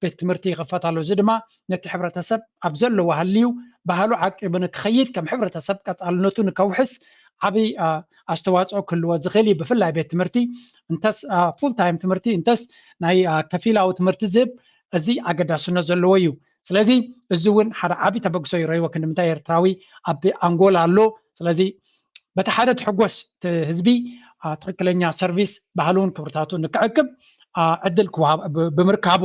ቤት ትምህርቲ ይኽፈት ኣሎ። እዚ ድማ ነቲ ሕብረተሰብ ኣብ ዘለዎ ሃልዩ ባህሉ ዓቂቡ ንክኸይድ፣ ከም ሕብረተሰብ ቀጻልነቱ ንከውሕስ ዓብይ ኣስተዋፅኦ ክህልዎ ዝኽእል እዩ። ብፍላይ ቤት ትምህርቲ እንተስ ፉል ታይም ትምህርቲ እንተስ ናይ ከፊላዊ ትምህርቲ ዝህብ፣ እዚ ኣገዳስነት ዘለዎ እዩ። ስለዚ እዚ እውን ሓደ ዓብይ ተበግሶ እዩ ረይዎ። ክንዲ ምንታይ ኤርትራዊ ኣብ ኣንጎላ ኣሎ። ስለዚ በቲ ሓደ ትሕጎስ፣ እቲ ህዝቢ ትኽክለኛ ሰርቪስ ባህሉን ክብርታቱ ንክዕቅብ ዕድል ክወሃብ ብምርካቡ፣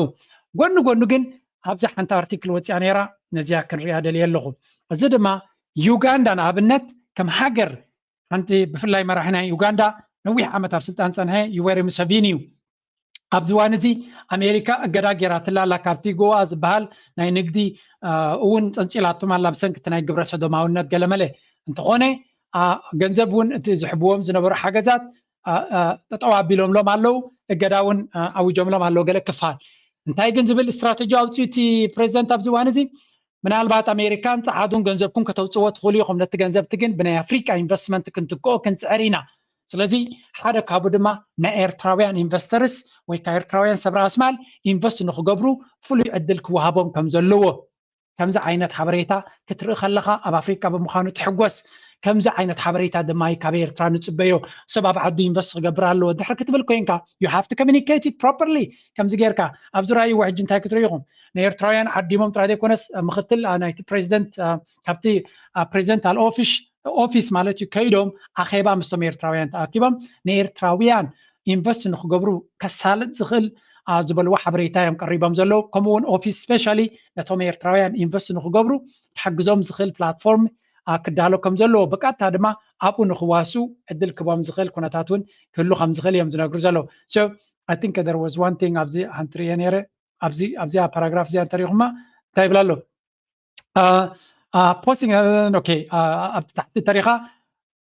ጎኒ ጎኒ ግን ኣብዚ ሓንቲ ኣርቲክል ወፂኣ ነይራ፣ ነዚኣ ክንሪኣ ደልየ ኣለኹ። እዚ ድማ ዩጋንዳ ንኣብነት ከም ሃገር ሓንቲ ብፍላይ መራሒ ናይ ዩጋንዳ ነዊሕ ዓመት ኣብ ስልጣን ፀንሐ ዩዌሪ ሙሰቪኒ እዩ። ኣብዚ እዋን እዚ ኣሜሪካ እገዳ ጌራትላ ኣላ። ካብቲ ጎዋ ዝበሃል ናይ ንግዲ እውን ፀንፂላቶም ኣላ ብሰንኪ እቲ ናይ ግብረ ሰዶማውነት ገለመለ። እንተኾነ ገንዘብ እውን እቲ ዝሕብዎም ዝነበሩ ሓገዛት ጠጠው ኣቢሎምሎም ኣለዉ። እገዳ እውን ኣዊጆምሎም ኣለዉ ገለ ክፋል። እንታይ ግን ዝብል ስትራተጂ ኣውፅኡ እቲ ፕሬዚደንት ኣብዚ እዋን እዚ? ምናልባት ኣሜሪካን ጸዓዱን ገንዘብኩም ከተውፅዎ ትኽእሉ ኢኹም። ነቲ ገንዘብቲ ግን ብናይ ኣፍሪቃ ኢንቨስትመንት ክንትክኦ ክንፅዕር ኢና። ስለዚ ሓደ ካብኡ ድማ ናይ ኤርትራውያን ኢንቨስተርስ ወይ ከዓ ኤርትራውያን ሰብ ራእሲ ማል ኢንቨስት ንክገብሩ ፍሉይ ዕድል ክወሃቦም ከም ዘለዎ፣ ከምዚ ዓይነት ሓበሬታ ክትርኢ ከለኻ ኣብ ኣፍሪቃ ብምዃኑ ትሕጎስ። ከምዚ ዓይነት ሓበሬታ ድማ እዩ ካብ ኤርትራ ንጽበዮ። ሰብ ኣብ ዓዱ ኢንቨስት ክገብር ኣለዎ ድሕሪ ክትብል ኮይንካ፣ you have to communicate it properly። ከምዚ ጌርካ ኣብዚ ራእይዎ ሕጂ እንታይ ክትርኢ ኢኹም? ንኤርትራውያን ዓዲሞም ጥራይ ዘይኮነስ ምክትል ናይቲ ፕሬዚደንት ካብቲ ፕሬዚደንታል ኦፊስ ማለት እዩ ከይዶም ኣኼባ ምስቶም ኤርትራውያን ተኣኪቦም ንኤርትራውያን ኢንቨስት ንክገብሩ ከሳልጥ ዝኽእል ዝበልዎ ሓበሬታ እዮም ቀሪቦም ዘለዉ። ከምኡ እውን ኦፊስ ስፔሻሊ ነቶም ኤርትራውያን ኢንቨስት ንክገብሩ ክሕግዞም ዝኽእል ፕላትፎርም ክዳሎ ከም ዘለዎ፣ ብቀጥታ ድማ ኣብኡ ንክዋስኡ ዕድል ክቦም ዝኽእል ኩነታት እውን ክህሉ ከም ዝኽእል እዮም ዝነግሩ ዘለዉ። So I think there was one thing ኣብዚ ሓንቲ ርእየ ነይረ። ኣብዚ ኣብዚኣ ፓራግራፍ እዚኣ እንተሪኹማ እንታይ ይብል ኣሎ? Posting, okay, ኣብ ታሕቲ ተሪኻ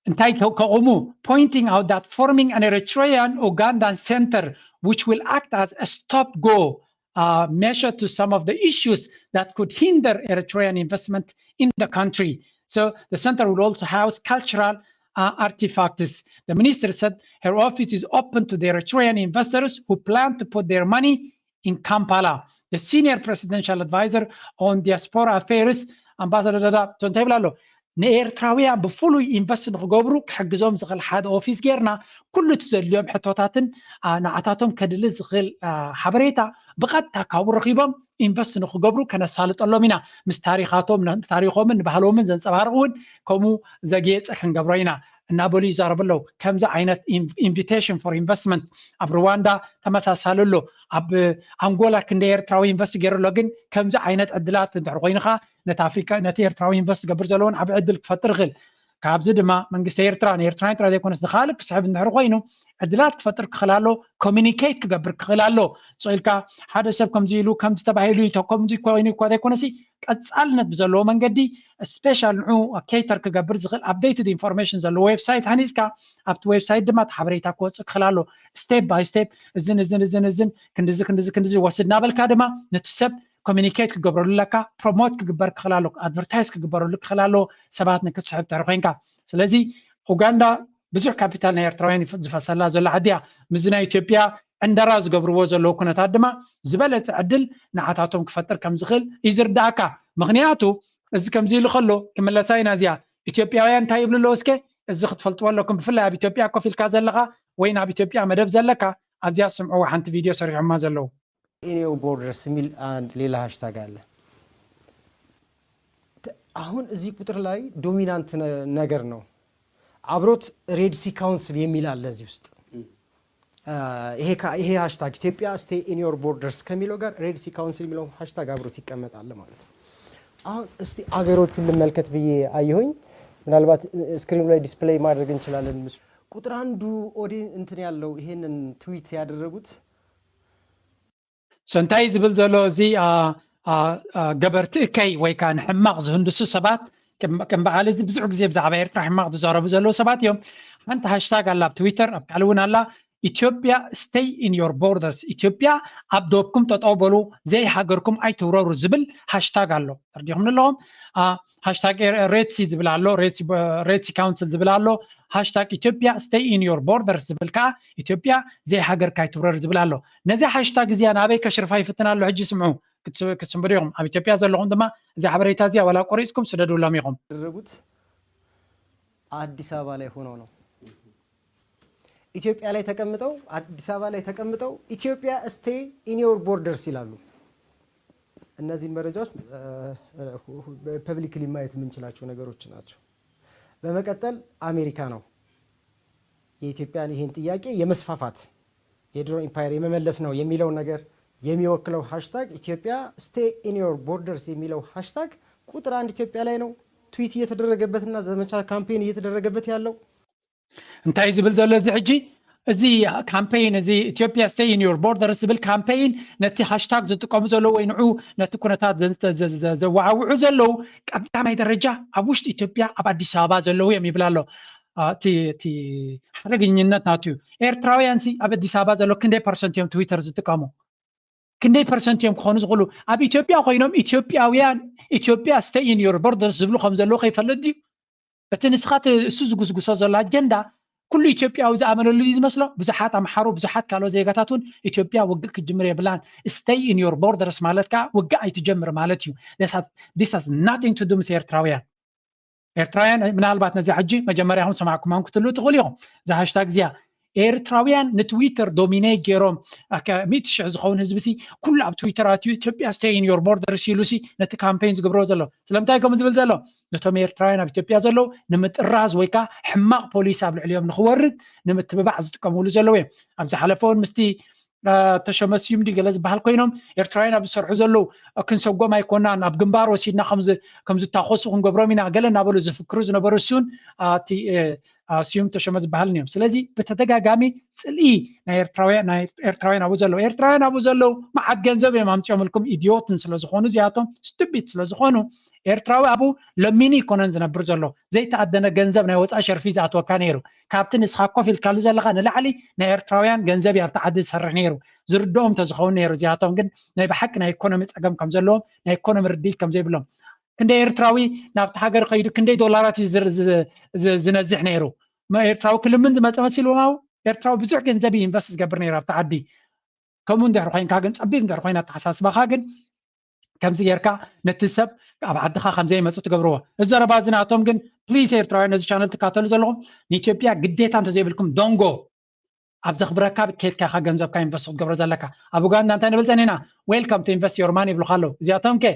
እንታይ ከቑሙ? Pointing out that forming an Eritrean Ugandan center which will act as a stop go measure to some of the issues that could hinder Eritrean investment in the country. So the center will also house cultural artifacts. The minister said her office is open to the Eritrean investors who plan to put their money in Kampala. The senior presidential advisor on diaspora affairs, ኣምባሳደር ዳዳ፣ እንታይ ይብል ኣሎ? ንኤርትራውያን ብፍሉይ ኢንቨስት ንክገብሩ ክሕግዞም ዝኽእል ሓደ ኦፊስ ጌርና፣ ኩሉ እቲ ዘድልዮም ሕቶታትን ንዓታቶም ከድሊ ዝኽእል ሓበሬታ ብቐጥታ ካብኡ ረኺቦም ኢንቨስት ንክገብሩ ከነሳልጠሎም ኢና። ምስ ታሪኻቶም፣ ታሪኾምን ንባህሎምን ዘንፀባርቕ እውን ከምኡ ዘግየፀ ክንገብሮ ኢና እናበሉ ይዛረቡ ኣለዉ። ከምዚ ዓይነት invitation for investment ኣብ ሩዋንዳ ተመሳሳሊ ኣሎ። ኣብ ኣንጎላ ክንደይ ኤርትራዊ ኢንቨስት ገይሩ ኣሎ። ግን ከምዚ ዓይነት ዕድላት እንድሕር ኮይንኻ ነቲ ኣፍሪካ፣ ነቲ ኤርትራዊ ኢንቨስት ዝገብር ዘለውን ዓብ ዕድል ክፈጥር ይኽእል። ካብዚ ድማ መንግስቲ ኤርትራ ንኤርትራውያን ጥራይ ዘይኮነስ ንኻልእ ክስሕብ እንድሕር ኮይኑ ዕድላት ክፈጥር ክኽእል ኣሎ፣ ኮሚኒኬት ክገብር ክኽእል ኣሎ። ስቕ ኢልካ ሓደ ሰብ ከምዚ ኢሉ ከምዚ ተባሂሉ እዩ ከምዚ ኮይኑ እኳ ዘይኮነሲ ቀጻልነት ብዘለዎ መንገዲ ስፔሻል ንዑ ኬተር ክገብር ዝኽእል ኣፕዴትድ ኢንፎርሜሽን ዘለዎ ዌብሳይት ሃኒፅካ ኣብቲ ዌብሳይት ድማ እቲ ሓበሬታ ክወፅእ ክኽእል ኣሎ። ስቴፕ ባይ ስቴፕ እዝን እዝን እዝን እዝን ክንድዚ ክንድዚ ክንድዚ ወስድ እናበልካ ድማ ነቲ ሰብ ኮሚኒኬት ክገብረሉ ኣለካ፣ ፕሮሞት ክግበር ክኽእል ኣሎ፣ ኣድቨርታይዝ ክግበረሉ ክኽእል ኣሎ። ሰባት ንክትስሕብ ትሕር ኮይንካ። ስለዚ ኡጋንዳ ብዙሕ ካፒታል ናይ ኤርትራውያን ዝፈሰላ ዘሎ ዓዲ እያ። ምስዚ ናይ ኢትዮጵያ ዕንደራ ዝገብርዎ ዘለዉ ኩነታት ድማ ዝበለፀ ዕድል ንዓታቶም ክፈጥር ከም ዝኽእል እዩ ዝርዳእካ። ምክንያቱ እዚ ከምዚ ኢሉ ከሎ ክምለሳ ኢና እዚኣ ኢትዮጵያውያን እንታይ ይብሉ ኣለዉ እስከ እዚ ክትፈልጥዎ ኣለኩም። ብፍላይ ኣብ ኢትዮጵያ ኮፍ ኢልካ ዘለኻ ወይ ናብ ኢትዮጵያ መደብ ዘለካ ኣብዚኣ ስምዕዎ ሓንቲ ቪድዮ ሰሪሖማ ዘለዉ። ኢን ዮር ቦርደርስ የሚል አንድ ሌላ ሃሽታግ አለ። አሁን እዚህ ቁጥር ላይ ዶሚናንት ነገር ነው። አብሮት ሬድ ሲ ካውንስል የሚል አለ እዚህ ውስጥ። ይሄ ሃሽታግ ኢትዮጵያ ስቴይ ኢን ዮር ቦርደርስ ከሚለው ጋር ሬድ ሲ ካውንስል የሚለው ሃሽታግ አብሮት ይቀመጣል ማለት ነው። አሁን እስቲ አገሮቹን ልመልከት ብዬ አየሁኝ። ምናልባት ስክሪኑ ላይ ዲስፕሌይ ማድረግ እንችላለን። ቁጥር አንዱ ኦዲ እንትን ያለው ይሄንን ትዊት ያደረጉት እንታይ ዝብል ዘሎ እዚ ገበርቲ እከይ ወይ ከዓ ንሕማቕ ዝህንድሱ ሰባት ከም በዓል እዚ ብዙሕ ግዜ ብዛዕባ ኤርትራ ሕማቕ ዝዛረቡ ዘለዉ ሰባት እዮም። ሓንቲ ሃሽታግ ኣላ ኣብ ትዊተር ኣብ ካልእ እውን ኣላ ኢትዮጵያ stay in your borders ኢትዮጵያ ኣብ ዶብኩም ጠጠው በሉ ዘይሃገርኩም ኣይትውረሩ ዝብል ሃሽታግ ኣሎ። ተርዲኹም ኣለኹም። ሃሽታግ ሬድሲ ዝብል ኣሎ፣ ሬድሲ ካውንስል ዝብል ኣሎ፣ ሃሽታግ ኢትዮጵያ stay in your borders ዝብል ከዓ ኢትዮጵያ ዘይሃገርካ ኣይትውረር ዝብል ኣሎ። ነዚ ሃሽታግ እዚኣ ናበይ ከሽርፋ ይፍትን ኣሎ? ሕጂ ስምዑ፣ ክትስንብዱ ኢኹም። ኣብ ኢትዮጵያ ዘለኹም ድማ እዚ ሓበሬታ እዚኣ ዋላ ቆሪፅኩም ስደዱሎም ኢኹም። ያደረጉት አዲስ አበባ ላይ ሆነው ነው። ኢትዮጵያ ላይ ተቀምጠው አዲስ አበባ ላይ ተቀምጠው ኢትዮጵያ stay in your borders ይላሉ። እነዚህን መረጃዎች ፐብሊክሊ ማየት የምንችላቸው ነገሮች ናቸው። በመቀጠል አሜሪካ ነው የኢትዮጵያን ይሄን ጥያቄ የመስፋፋት የድሮ ኢምፓየር የመመለስ ነው የሚለውን ነገር የሚወክለው ሃሽታግ ኢትዮጵያ stay in your borders የሚለው ሃሽታግ ቁጥር አንድ ኢትዮጵያ ላይ ነው ትዊት እየተደረገበትና ዘመቻ ካምፔን እየተደረገበት ያለው። እንታይ ዝብል ዘሎ እዚ ሕጂ እዚ ካምፔይን እዚ ኢትዮጵያ stay in your borders ዝብል ካምፔይን ነቲ ሃሽታግ ዝጥቀሙ ዘለዉ ወይ ንዑ ነቲ ኩነታት ዘወዓውዑ ዘለዉ ቀዳማይ ደረጃ ኣብ ውሽጢ ኢትዮጵያ ኣብ ኣዲስ ኣበባ ዘለዉ እዮም ይብል ኣሎ። እቲ ሓደገኝነት ናቱ እዩ። ኤርትራውያን ሲ ኣብ ኣዲስ ኣበባ ዘሎ ክንደይ ፐርሰንት እዮም ትዊተር ዝጥቀሙ? ክንደይ ፐርሰንት እዮም ክኾኑ ዝኽእሉ? ኣብ ኢትዮጵያ ኮይኖም ኢትዮጵያውያን ኢትዮጵያ stay in your borders ዝብሉ ከም ዘለዉ ከይፈልጥ ድዩ? እቲ ንስኻ እሱ ዝጉስጉሶ ዘሎ ኣጀንዳ ኩሉ ኢትዮጵያዊ ዝኣመነሉ እዩ ዝመስሎ። ብዙሓት ኣምሓሩ፣ ብዙሓት ካልኦት ዜጋታት እውን ኢትዮጵያ ውግእ ክትጅምር የብላን፣ stay in your borders ማለት ከዓ ውግእ ኣይትጀምር ማለት እዩ። This has nothing to do ምስ ኤርትራውያን። ኤርትራውያን ምናልባት ነዚ ሕጂ መጀመርያኹም ሰማዕኩማን ክትህልው ትኽእሉ ኢኹም። እዛ ሃሽታግ እዚኣ ኤርትራውያን ንትዊተር ዶሚኔት ገይሮም ሚእቲ ሽሕ ዝኸውን ህዝቢ ሲ ኩሉ ኣብ ትዊተር ኣትዩ ኢትዮጵያ stay in your borders ኢሉ ሲ ነቲ ካምፔን ዝገብሮ ዘሎ ስለምንታይ ከምኡ ዝብል ዘሎ ነቶም ኤርትራውያን ኣብ ኢትዮጵያ ዘለዉ ንምጥራዝ ወይ ከዓ ሕማቕ ፖሊሲ ኣብ ልዕሊኦም ንክወርድ ንምትብባዕ ዝጥቀምሉ ዘለዉ እዮም። ኣብ ዝሓለፈ እውን ምስቲ ተሸመ ስዩም ድዩ ገለ ዝበሃል ኮይኖም ኤርትራውያን ኣብ ዝሰርሑ ዘለዉ ክንሰጎም ኣይኮናን ኣብ ግንባር ወሲድና ከም ዝታኮሱ ክንገብሮም ኢና ገለ እናበሉ ዝፍክሩ ዝነበሩ እሱን እቲ ስዩም ተሾመ ዝበሃልን እዮም። ስለዚ ብተደጋጋሚ ፅልኢ ናይ ኤርትራውያን ኣብኡ ዘለዉ ኤርትራውያን ኣብኡ ዘለዉ መዓት ገንዘብ እዮም ኣምፅኦምልኩም ኢድዮትን ስለዝኾኑ እዚኣቶም ስቱፒድ ስለዝኾኑ ኤርትራዊ ኣብኡ ለሚኑ ይኮነን ዝነብር ዘሎ ዘይተኣደነ ገንዘብ ናይ ወፃኢ ሸርፊ ዝኣትወካ ነይሩ። ካብቲ ንስኻ ኮፍ ኢልካሉ ዘለኻ ንላዕሊ ናይ ኤርትራውያን ገንዘብ እዩ ኣብቲ ዓዲ ዝሰርሕ ነይሩ። ዝርድኦም እንተዝኸውን ነይሩ እዚኣቶም ግን ናይ ብሓቂ ናይ ኢኮኖሚ ፀገም ከም ዘለዎም ናይ ኢኮኖሚ ርድኢት ከም ዘይብሎም ክንደይ ኤርትራዊ ናብቲ ሃገር ከይዱ ክንደይ ዶላራት እዩ ዝነዝሕ ነይሩ? ኤርትራዊ ክልምን ዝመፀ መሲልዎም ኣብኡ ኤርትራዊ ብዙሕ ገንዘብ እዩ ኢንቨስት ዝገብር ነይሩ ኣብቲ ዓዲ። ከምኡ እንድሕር ኮይንካ ግን ፀቢብ እንድሕር ኮይና ኣተሓሳስባኻ ግን ከምዚ ጌርካ ነቲ ሰብ ኣብ ዓድኻ ከምዘይመፁ ትገብርዎ። እዚ ዘረባ እዚ ናቶም ግን ፕሊስ ኤርትራውያን ነዚ ቻነል ትካተሉ ዘለኹም ንኢትዮጵያ ግዴታ እንተዘይብልኩም don't go ኣብ ዘኽብረካ ኬድካ ኢኻ ገንዘብካ ኢንቨስት ክትገብሮ ዘለካ። ኣብ ኡጋንዳ እንታይ ንብል ጸኒሕና? Welcome to invest your money ይብሉኻ ኣለዉ። እዚኣቶም ከ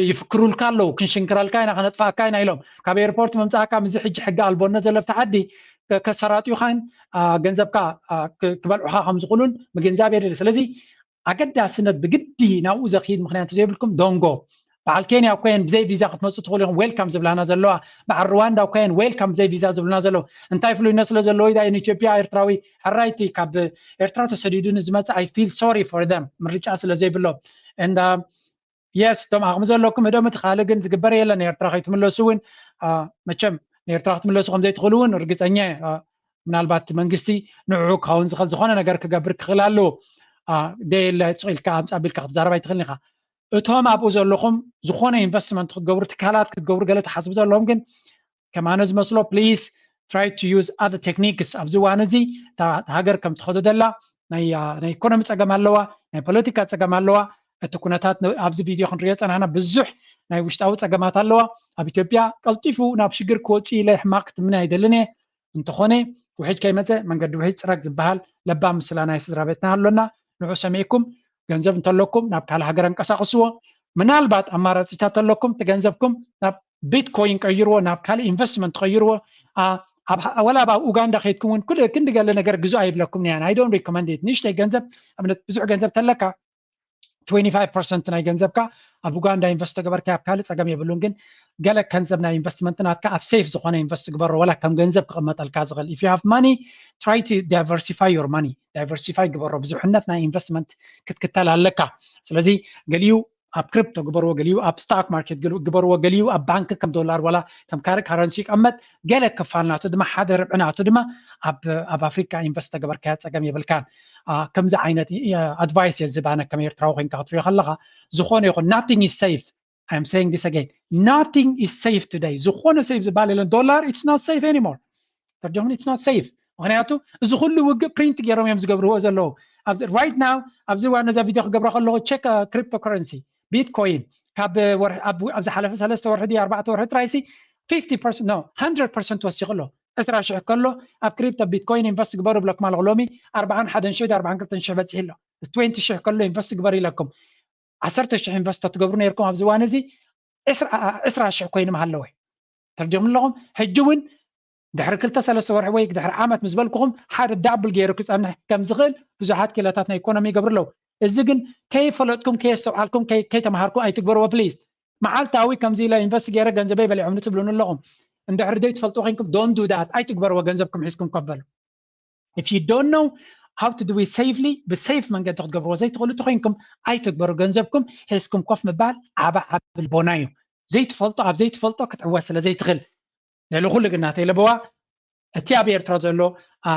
ይፍክሩልካ ኣለዉ። ክንሽንክረልካ ኢና፣ ከነጥፍኣካ ኢና ኢሎም ካብ ኤርፖርት ምምጻእካ ምስዚ ሕጂ ሕጊ ኣልቦነት ዘሎ ኣብቲ ዓዲ ከሰራጥዩኻን ገንዘብካ ክበልዑኻ ከም ዝኽእሉን ምግንዛብ የድሊ። ስለዚ ኣገዳስነት ብግዲ ናብኡ ዘኽይድ ምኽንያት ዘይብልኩም don't go። በዓል ኬንያ እኮ እየን ብዘይ ቪዛ ክትመፁ ትኽእሉ ኢኹም ዌልካም ዝብላና ዘለዋ። በዓል ሩዋንዳ እኮ እየን ዌልካም ብዘይ ቪዛ ዝብሉና ዘለዉ። እንታይ ፍሉይነት ስለ ዘለዎ ዩ ዳ ኢትዮጵያ ኤርትራዊ ሕራይቲ ካብ ኤርትራ ተሰዲዱ ንዝመፀ I feel sorry for them ምርጫ ስለ ዘይብሎም and yes እቶም ዓቕሚ ዘለኩም ህደሙ እቲ ካልእ ግን ዝግበር የለን። ኤርትራ ከይትምለሱ እውን መቸም ንኤርትራ ክትምለሱ ከም ዘይትኽእሉ እውን ርግፀኛ ምናልባት መንግስቲ ንዕኡ ክኸውን ዝኽእል ዝኾነ ነገር ክገብር ክኽእል ኣለዎ። ደየለ ሱቕ ኢልካ ኣምፃ ቢልካ ክትዛረብ ኣይትኽእልን ኢኻ። እቶም ኣብኡ ዘለኹም ዝኾነ ኢንቨስትመንት ክትገብሩ ትካላት ክትገብሩ ገለ ትሓስቡ ዘለኹም ግን ከማነ ዝመስሎ please try to use other techniques ኣብዚ እዋን እዚ እታ ሃገር ከም ትኸዶ ደላ ናይ ኢኮኖሚ ፀገም ኣለዋ፣ ናይ ፖለቲካ ፀገም ኣለዋ። እቲ ኩነታት ኣብዚ ቪድዮ ክንሪኦ ፀናሕና ብዙሕ ናይ ውሽጣዊ ፀገማት ኣለዋ። ኣብ ኢትዮጵያ ቀልጢፉ ናብ ሽግር ክወፅእ ኢለ ሕማቅ ክትምነ ኣይደልን እየ። እንተኾነ ውሕጅ ከይመፀ መንገዲ ውሕጅ ፅረግ ዝበሃል ለባም ምስላ ናይ ስድራ ቤትና ኣሎና። ንዑ ሰሚዕኩም ገንዘብ እንተለኩም ናብ ካልእ ሃገር ኣንቀሳቕስዎ። ምናልባት ኣማራፂታት ኣለኩም እቲ ገንዘብኩም ናብ ቢትኮይን ቀይርዎ፣ ናብ ካልእ ኢንቨስትመንት ቀይርዎ። ወላ ኣብ ኡጋንዳ ከይድኩም እውን ኩሉ ክንዲ ገለ ነገር ግዙ ኣይብለኩም ያን I don't recommend it። ንእሽተይ ገንዘብ ኣብነት ብዙሕ ገንዘብ ተለካ twenty five percent ናይ ገንዘብካ ኣብ ኡጋንዳ ኢንቨስት ተገበርካ ኣብ ካልእ ፀገም የብሉን ግን ገለ ገንዘብ ናይ ኢንቨስትመንት ናትካ ኣብ ሴፍ ዝኾነ ኢንቨስት ግበሮ ወላ ከም ገንዘብ ክቕመጠልካ ዝኽእል if you have money try to diversify your money diversify ግበሮ ብዙሕነት ናይ ኢንቨስትመንት ክትክተል ኣለካ ስለዚ ገሊኡ ኣብ ክሪፕቶ ግበርዎ ገሊኡ ኣብ ስታክ ማርኬት ግበርዎ ገሊኡ ኣብ ባንክ ከም ዶላር ወላ ከም ካልእ ካረንሲ ይቀመጥ ገለ ክፋል ናቱ ድማ ሓደ ርብዒ ናቱ ድማ ኣብ ኣፍሪካ ኢንቨስት ተገበርካዮ ፀገም የብልካን ከምዚ ዓይነት ኣድቫይስ እየ ዝባነ ከም ኤርትራዊ ኮይንካ ክትሪኦ ከለካ ዝኾነ ይኹን nothing is safe I'm saying this again nothing is safe today ዝኾነ ሴፍ ዝበሃል የለን ዶላር it's not safe anymore ተርጀሙን it's not safe ምክንያቱ እዚ ኩሉ ውግእ ፕሪንት ገይሮም እዮም ዝገብርዎ ዘለዉ right now ኣብዚ እዋን ነዛ ቪድዮ ክገብራ ከለኹ ቸክ cryptocurrency ቢትኮይን ካብ ኣብ ዝሓለፈ ሰለስተ ወርሒ ድዩ ኣርባዕተ ወርሒ ጥራይሲ fifty percent no hundred percent ወሲኹ ኣሎ ዕስራ ሽሕ ከሎ ኣብ ክሪፕቶ ቢትኮይን ኢንቨስት ግበሩ ብለኩም ኣለኹ ሎሚ ኣርባዓን ሓደን ሽሕ ኣርባዓን ክልተን ሽሕ በፂሑ ኣሎ twenty ሽሕ ከሎ ኢንቨስት ግበሩ ኢለኩም ዓሰርተ ሽሕ ኢንቨስት ትገብሩ ነርኩም ኣብዚ እዋን እዚ ዕስራ ሽሕ ኮይኑ ምሃለወ ተርዲኹም ኣለኹም ሕጂ እውን ድሕሪ ክልተ ሰለስተ ወርሒ ወይ ድሕሪ ዓመት ምስ በልኩኹም ሓደ ዳብል ገይሩ ክፀንሕ ከም ዝኽእል ብዙሓት ክኢላታት ናይ ኢኮኖሚ ይገብሩ ኣለዉ እዚ ግን ከይፈለጥኩም ከየስተውዓልኩም ከይተምሃርኩም ኣይትግበርዎ ፕሊዝ መዓልታዊ ከምዚ ኢለ ኢንቨስት ገይረ ገንዘበይ በሊዖምኒ ትብሉኒ ኣለኹም እንድሕሪ ዘይትፈልጡ ኮንኩም don't do that ኣይትግበርዎ ገንዘብኩም ሒዝኩም ኮፍ በሉ if you don't know how to do it safely ብሴፍ መንገዲ ክትገብርዎ ዘይትኽእሉ ተኮይንኩም ኣይትግበሩ ገንዘብኩም ሒዝኩም ኮፍ ምባል ዓባ ዓቢ ልቦና እዩ ዘይትፈልጦ ኣብ ዘይትፈልጦ ክትዕወት ስለ ዘይትኽእል ልዕሊ ኩሉ ግን ናተይ ለበዋ እቲ ኣብ ኤርትራ ዘሎ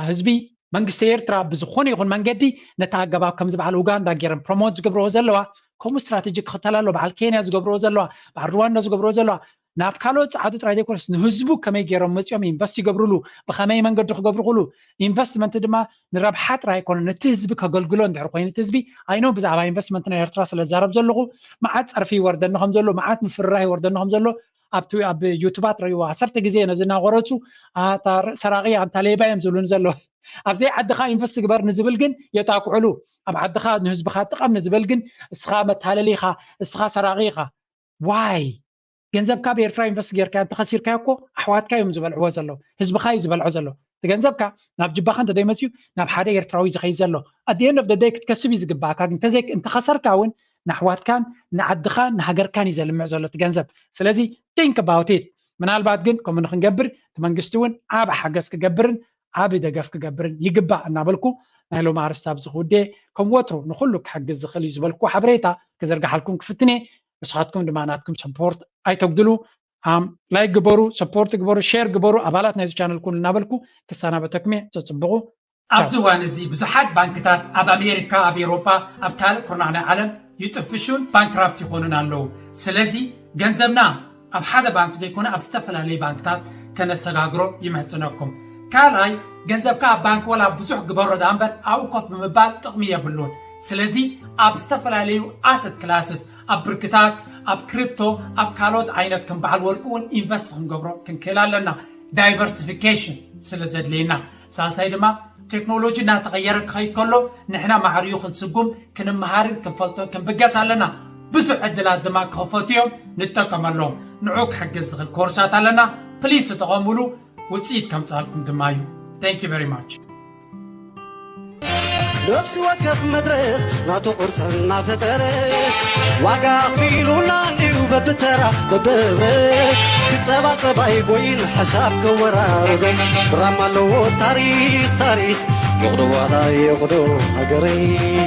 ህዝቢ መንግስቲ ኤርትራ ብዝኾነ ይኹን መንገዲ ነቲ ኣገባብ ከምዚ በዓል ኡጋንዳ ገይረን ፕሮሞት ዝገብርዎ ዘለዋ ከምኡ ስትራቴጂ ክኽተል ኣሎ በዓል ኬንያ ዝገብርዎ ዘለዋ በዓል ሩዋንዳ ዝገብርዎ ዘለዋ ናብ ካልኦት ፃዓዱ ጥራይ ዘይኮነስ ንህዝቡ ከመይ ገይሮም መፂኦም ኢንቨስት ይገብርሉ ብኸመይ መንገዲ ክገብሩ ክሉ ኢንቨስትመንት ድማ ንረብሓ ጥራይ ኣይኮነ ነቲ ህዝቢ ከገልግሎ እንድሕር ኮይኑ እቲ ህዝቢ ኣይኖ ብዛዕባ ኢንቨስትመንት ናይ ኤርትራ ስለ ዝዛረብ ዘለኹ መዓት ፀርፊ ይወርደኒ ከም ዘሎ መዓት ምፍርራህ ይወርደኒ ከም ዘሎ ኣብቲ ኣብ ዩቱባት ረእይዎ ዓሰርተ ግዜ ነዚ እናቆረፁ ኣታ ሰራቂ ኣንታ ሌባ እዮም ዝብሉኒ ዘለዉ ኣብዘይ ዓድኻ ኢንቨስት ግበር ንዝብል ግን የጣቅዕሉ ኣብ ዓድኻ ንህዝብኻ ጥቐም ንዝብል ግን እስኻ መታለሊ ኢኻ እስኻ ሰራቂ ኢኻ ዋይ ገንዘብካ ኣብ ኤርትራ ኢንቨስት ጌርካ እንተኸሲርካዮ እኮ ኣሕዋትካ እዮም ዝበልዕዎ ዘለዉ ህዝብኻ እዩ ዝበልዖ ዘሎ እቲ ገንዘብካ ናብ ጅባኻ እንተደይመፅዩ ናብ ሓደ ኤርትራዊ ዝኸይድ ዘሎ at the end of the day ክትከስብ እዩ ዝግባእካ እንተዘይ እንተኸሰርካ እውን ንኣሕዋትካን ንዓድኻን ንሃገርካን እዩ ዘልምዕ ዘሎ እቲ ገንዘብ ስለዚ think about it ምናልባት ግን ከምኡ ንክንገብር እቲ መንግስቲ እውን ዓብ ሓገዝ ክገብርን ዓብ ደገፍ ክገብርን ይግባእ እናበልኩ ናይ ሎም ኣርስታ ኣብዚ ክውዴ ከም ወትሩ ንኩሉ ክሕግዝ ዝኽእል እዩ ዝበልኩ ሓበሬታ ክዝርግሓልኩም ክፍትኔ ንስኻትኩም ድማ ናትኩም ሰፖርት ኣይተጉድሉ ላይክ ግበሩ ሰፖርት ግበሩ ሼር ግበሩ ኣባላት ናይዚ ቻነል ኩኑ እናበልኩ ክሰናበተኩም እየ ተፅብቑ ኣብዚ እዋን እዚ ብዙሓት ባንክታት ኣብ ኣሜሪካ ኣብ ኤሮጳ ኣብ ካልእ ኩርናዕ ናይ ዓለም ይጥፍሹን ባንክራፕት ይኾኑን ኣለዉ ስለዚ ገንዘብና ኣብ ሓደ ባንክ ዘይኮነ ኣብ ዝተፈላለዩ ባንክታት ከነሰጋግሮ ይምሕፅነኩም ካልኣይ ገንዘብካ ኣብ ባንክ ወላ ብዙሕ ግበሮ ዳኣ እምበር ኣብኡ ኮፍ ብምባል ጥቕሚ የብሉን ስለዚ ኣብ ዝተፈላለዩ ኣሰት ክላስስ ኣብ ብርክታት ኣብ ክሪፕቶ ኣብ ካልኦት ዓይነት ከም በዓል ወርቂ እውን ኢንቨስት ክንገብሮ ክንክእል ኣለና ዳይቨርሲፊኬሽን ስለ ዘድልየና ሳልሳይ ድማ ቴክኖሎጂ እናተቐየረ ክኸይድ ከሎ ንሕና ማዕርዩ ክንስጉም ክንመሃርን ክንፈልጦን ክንብገስ ኣለና ብዙሕ ዕድላት ድማ ክኸፈቱ እዮም ንጠቀመሎም ንዑ ክሕግዝ ዝኽእል ኮርሳት ኣለና ፕሊስ ተጠቐሙሉ ውፅኢት ከምፅኣልኩም ድማ እዩ thank you very much ነፍሲ ወከፍ መድረኽ ናቱ ቅርጽ እናፈጠረ ዋጋ ኣኽፊሉና እንድዩ በብተራ በብህብረት ክጸባጸብ ኣይጎይን ሓሳብ ከወራርዶ ድራማ ኣለዎ ታሪኽ ታሪኽ ይቕዶ ዋላ ይቕዶ ሃገረይ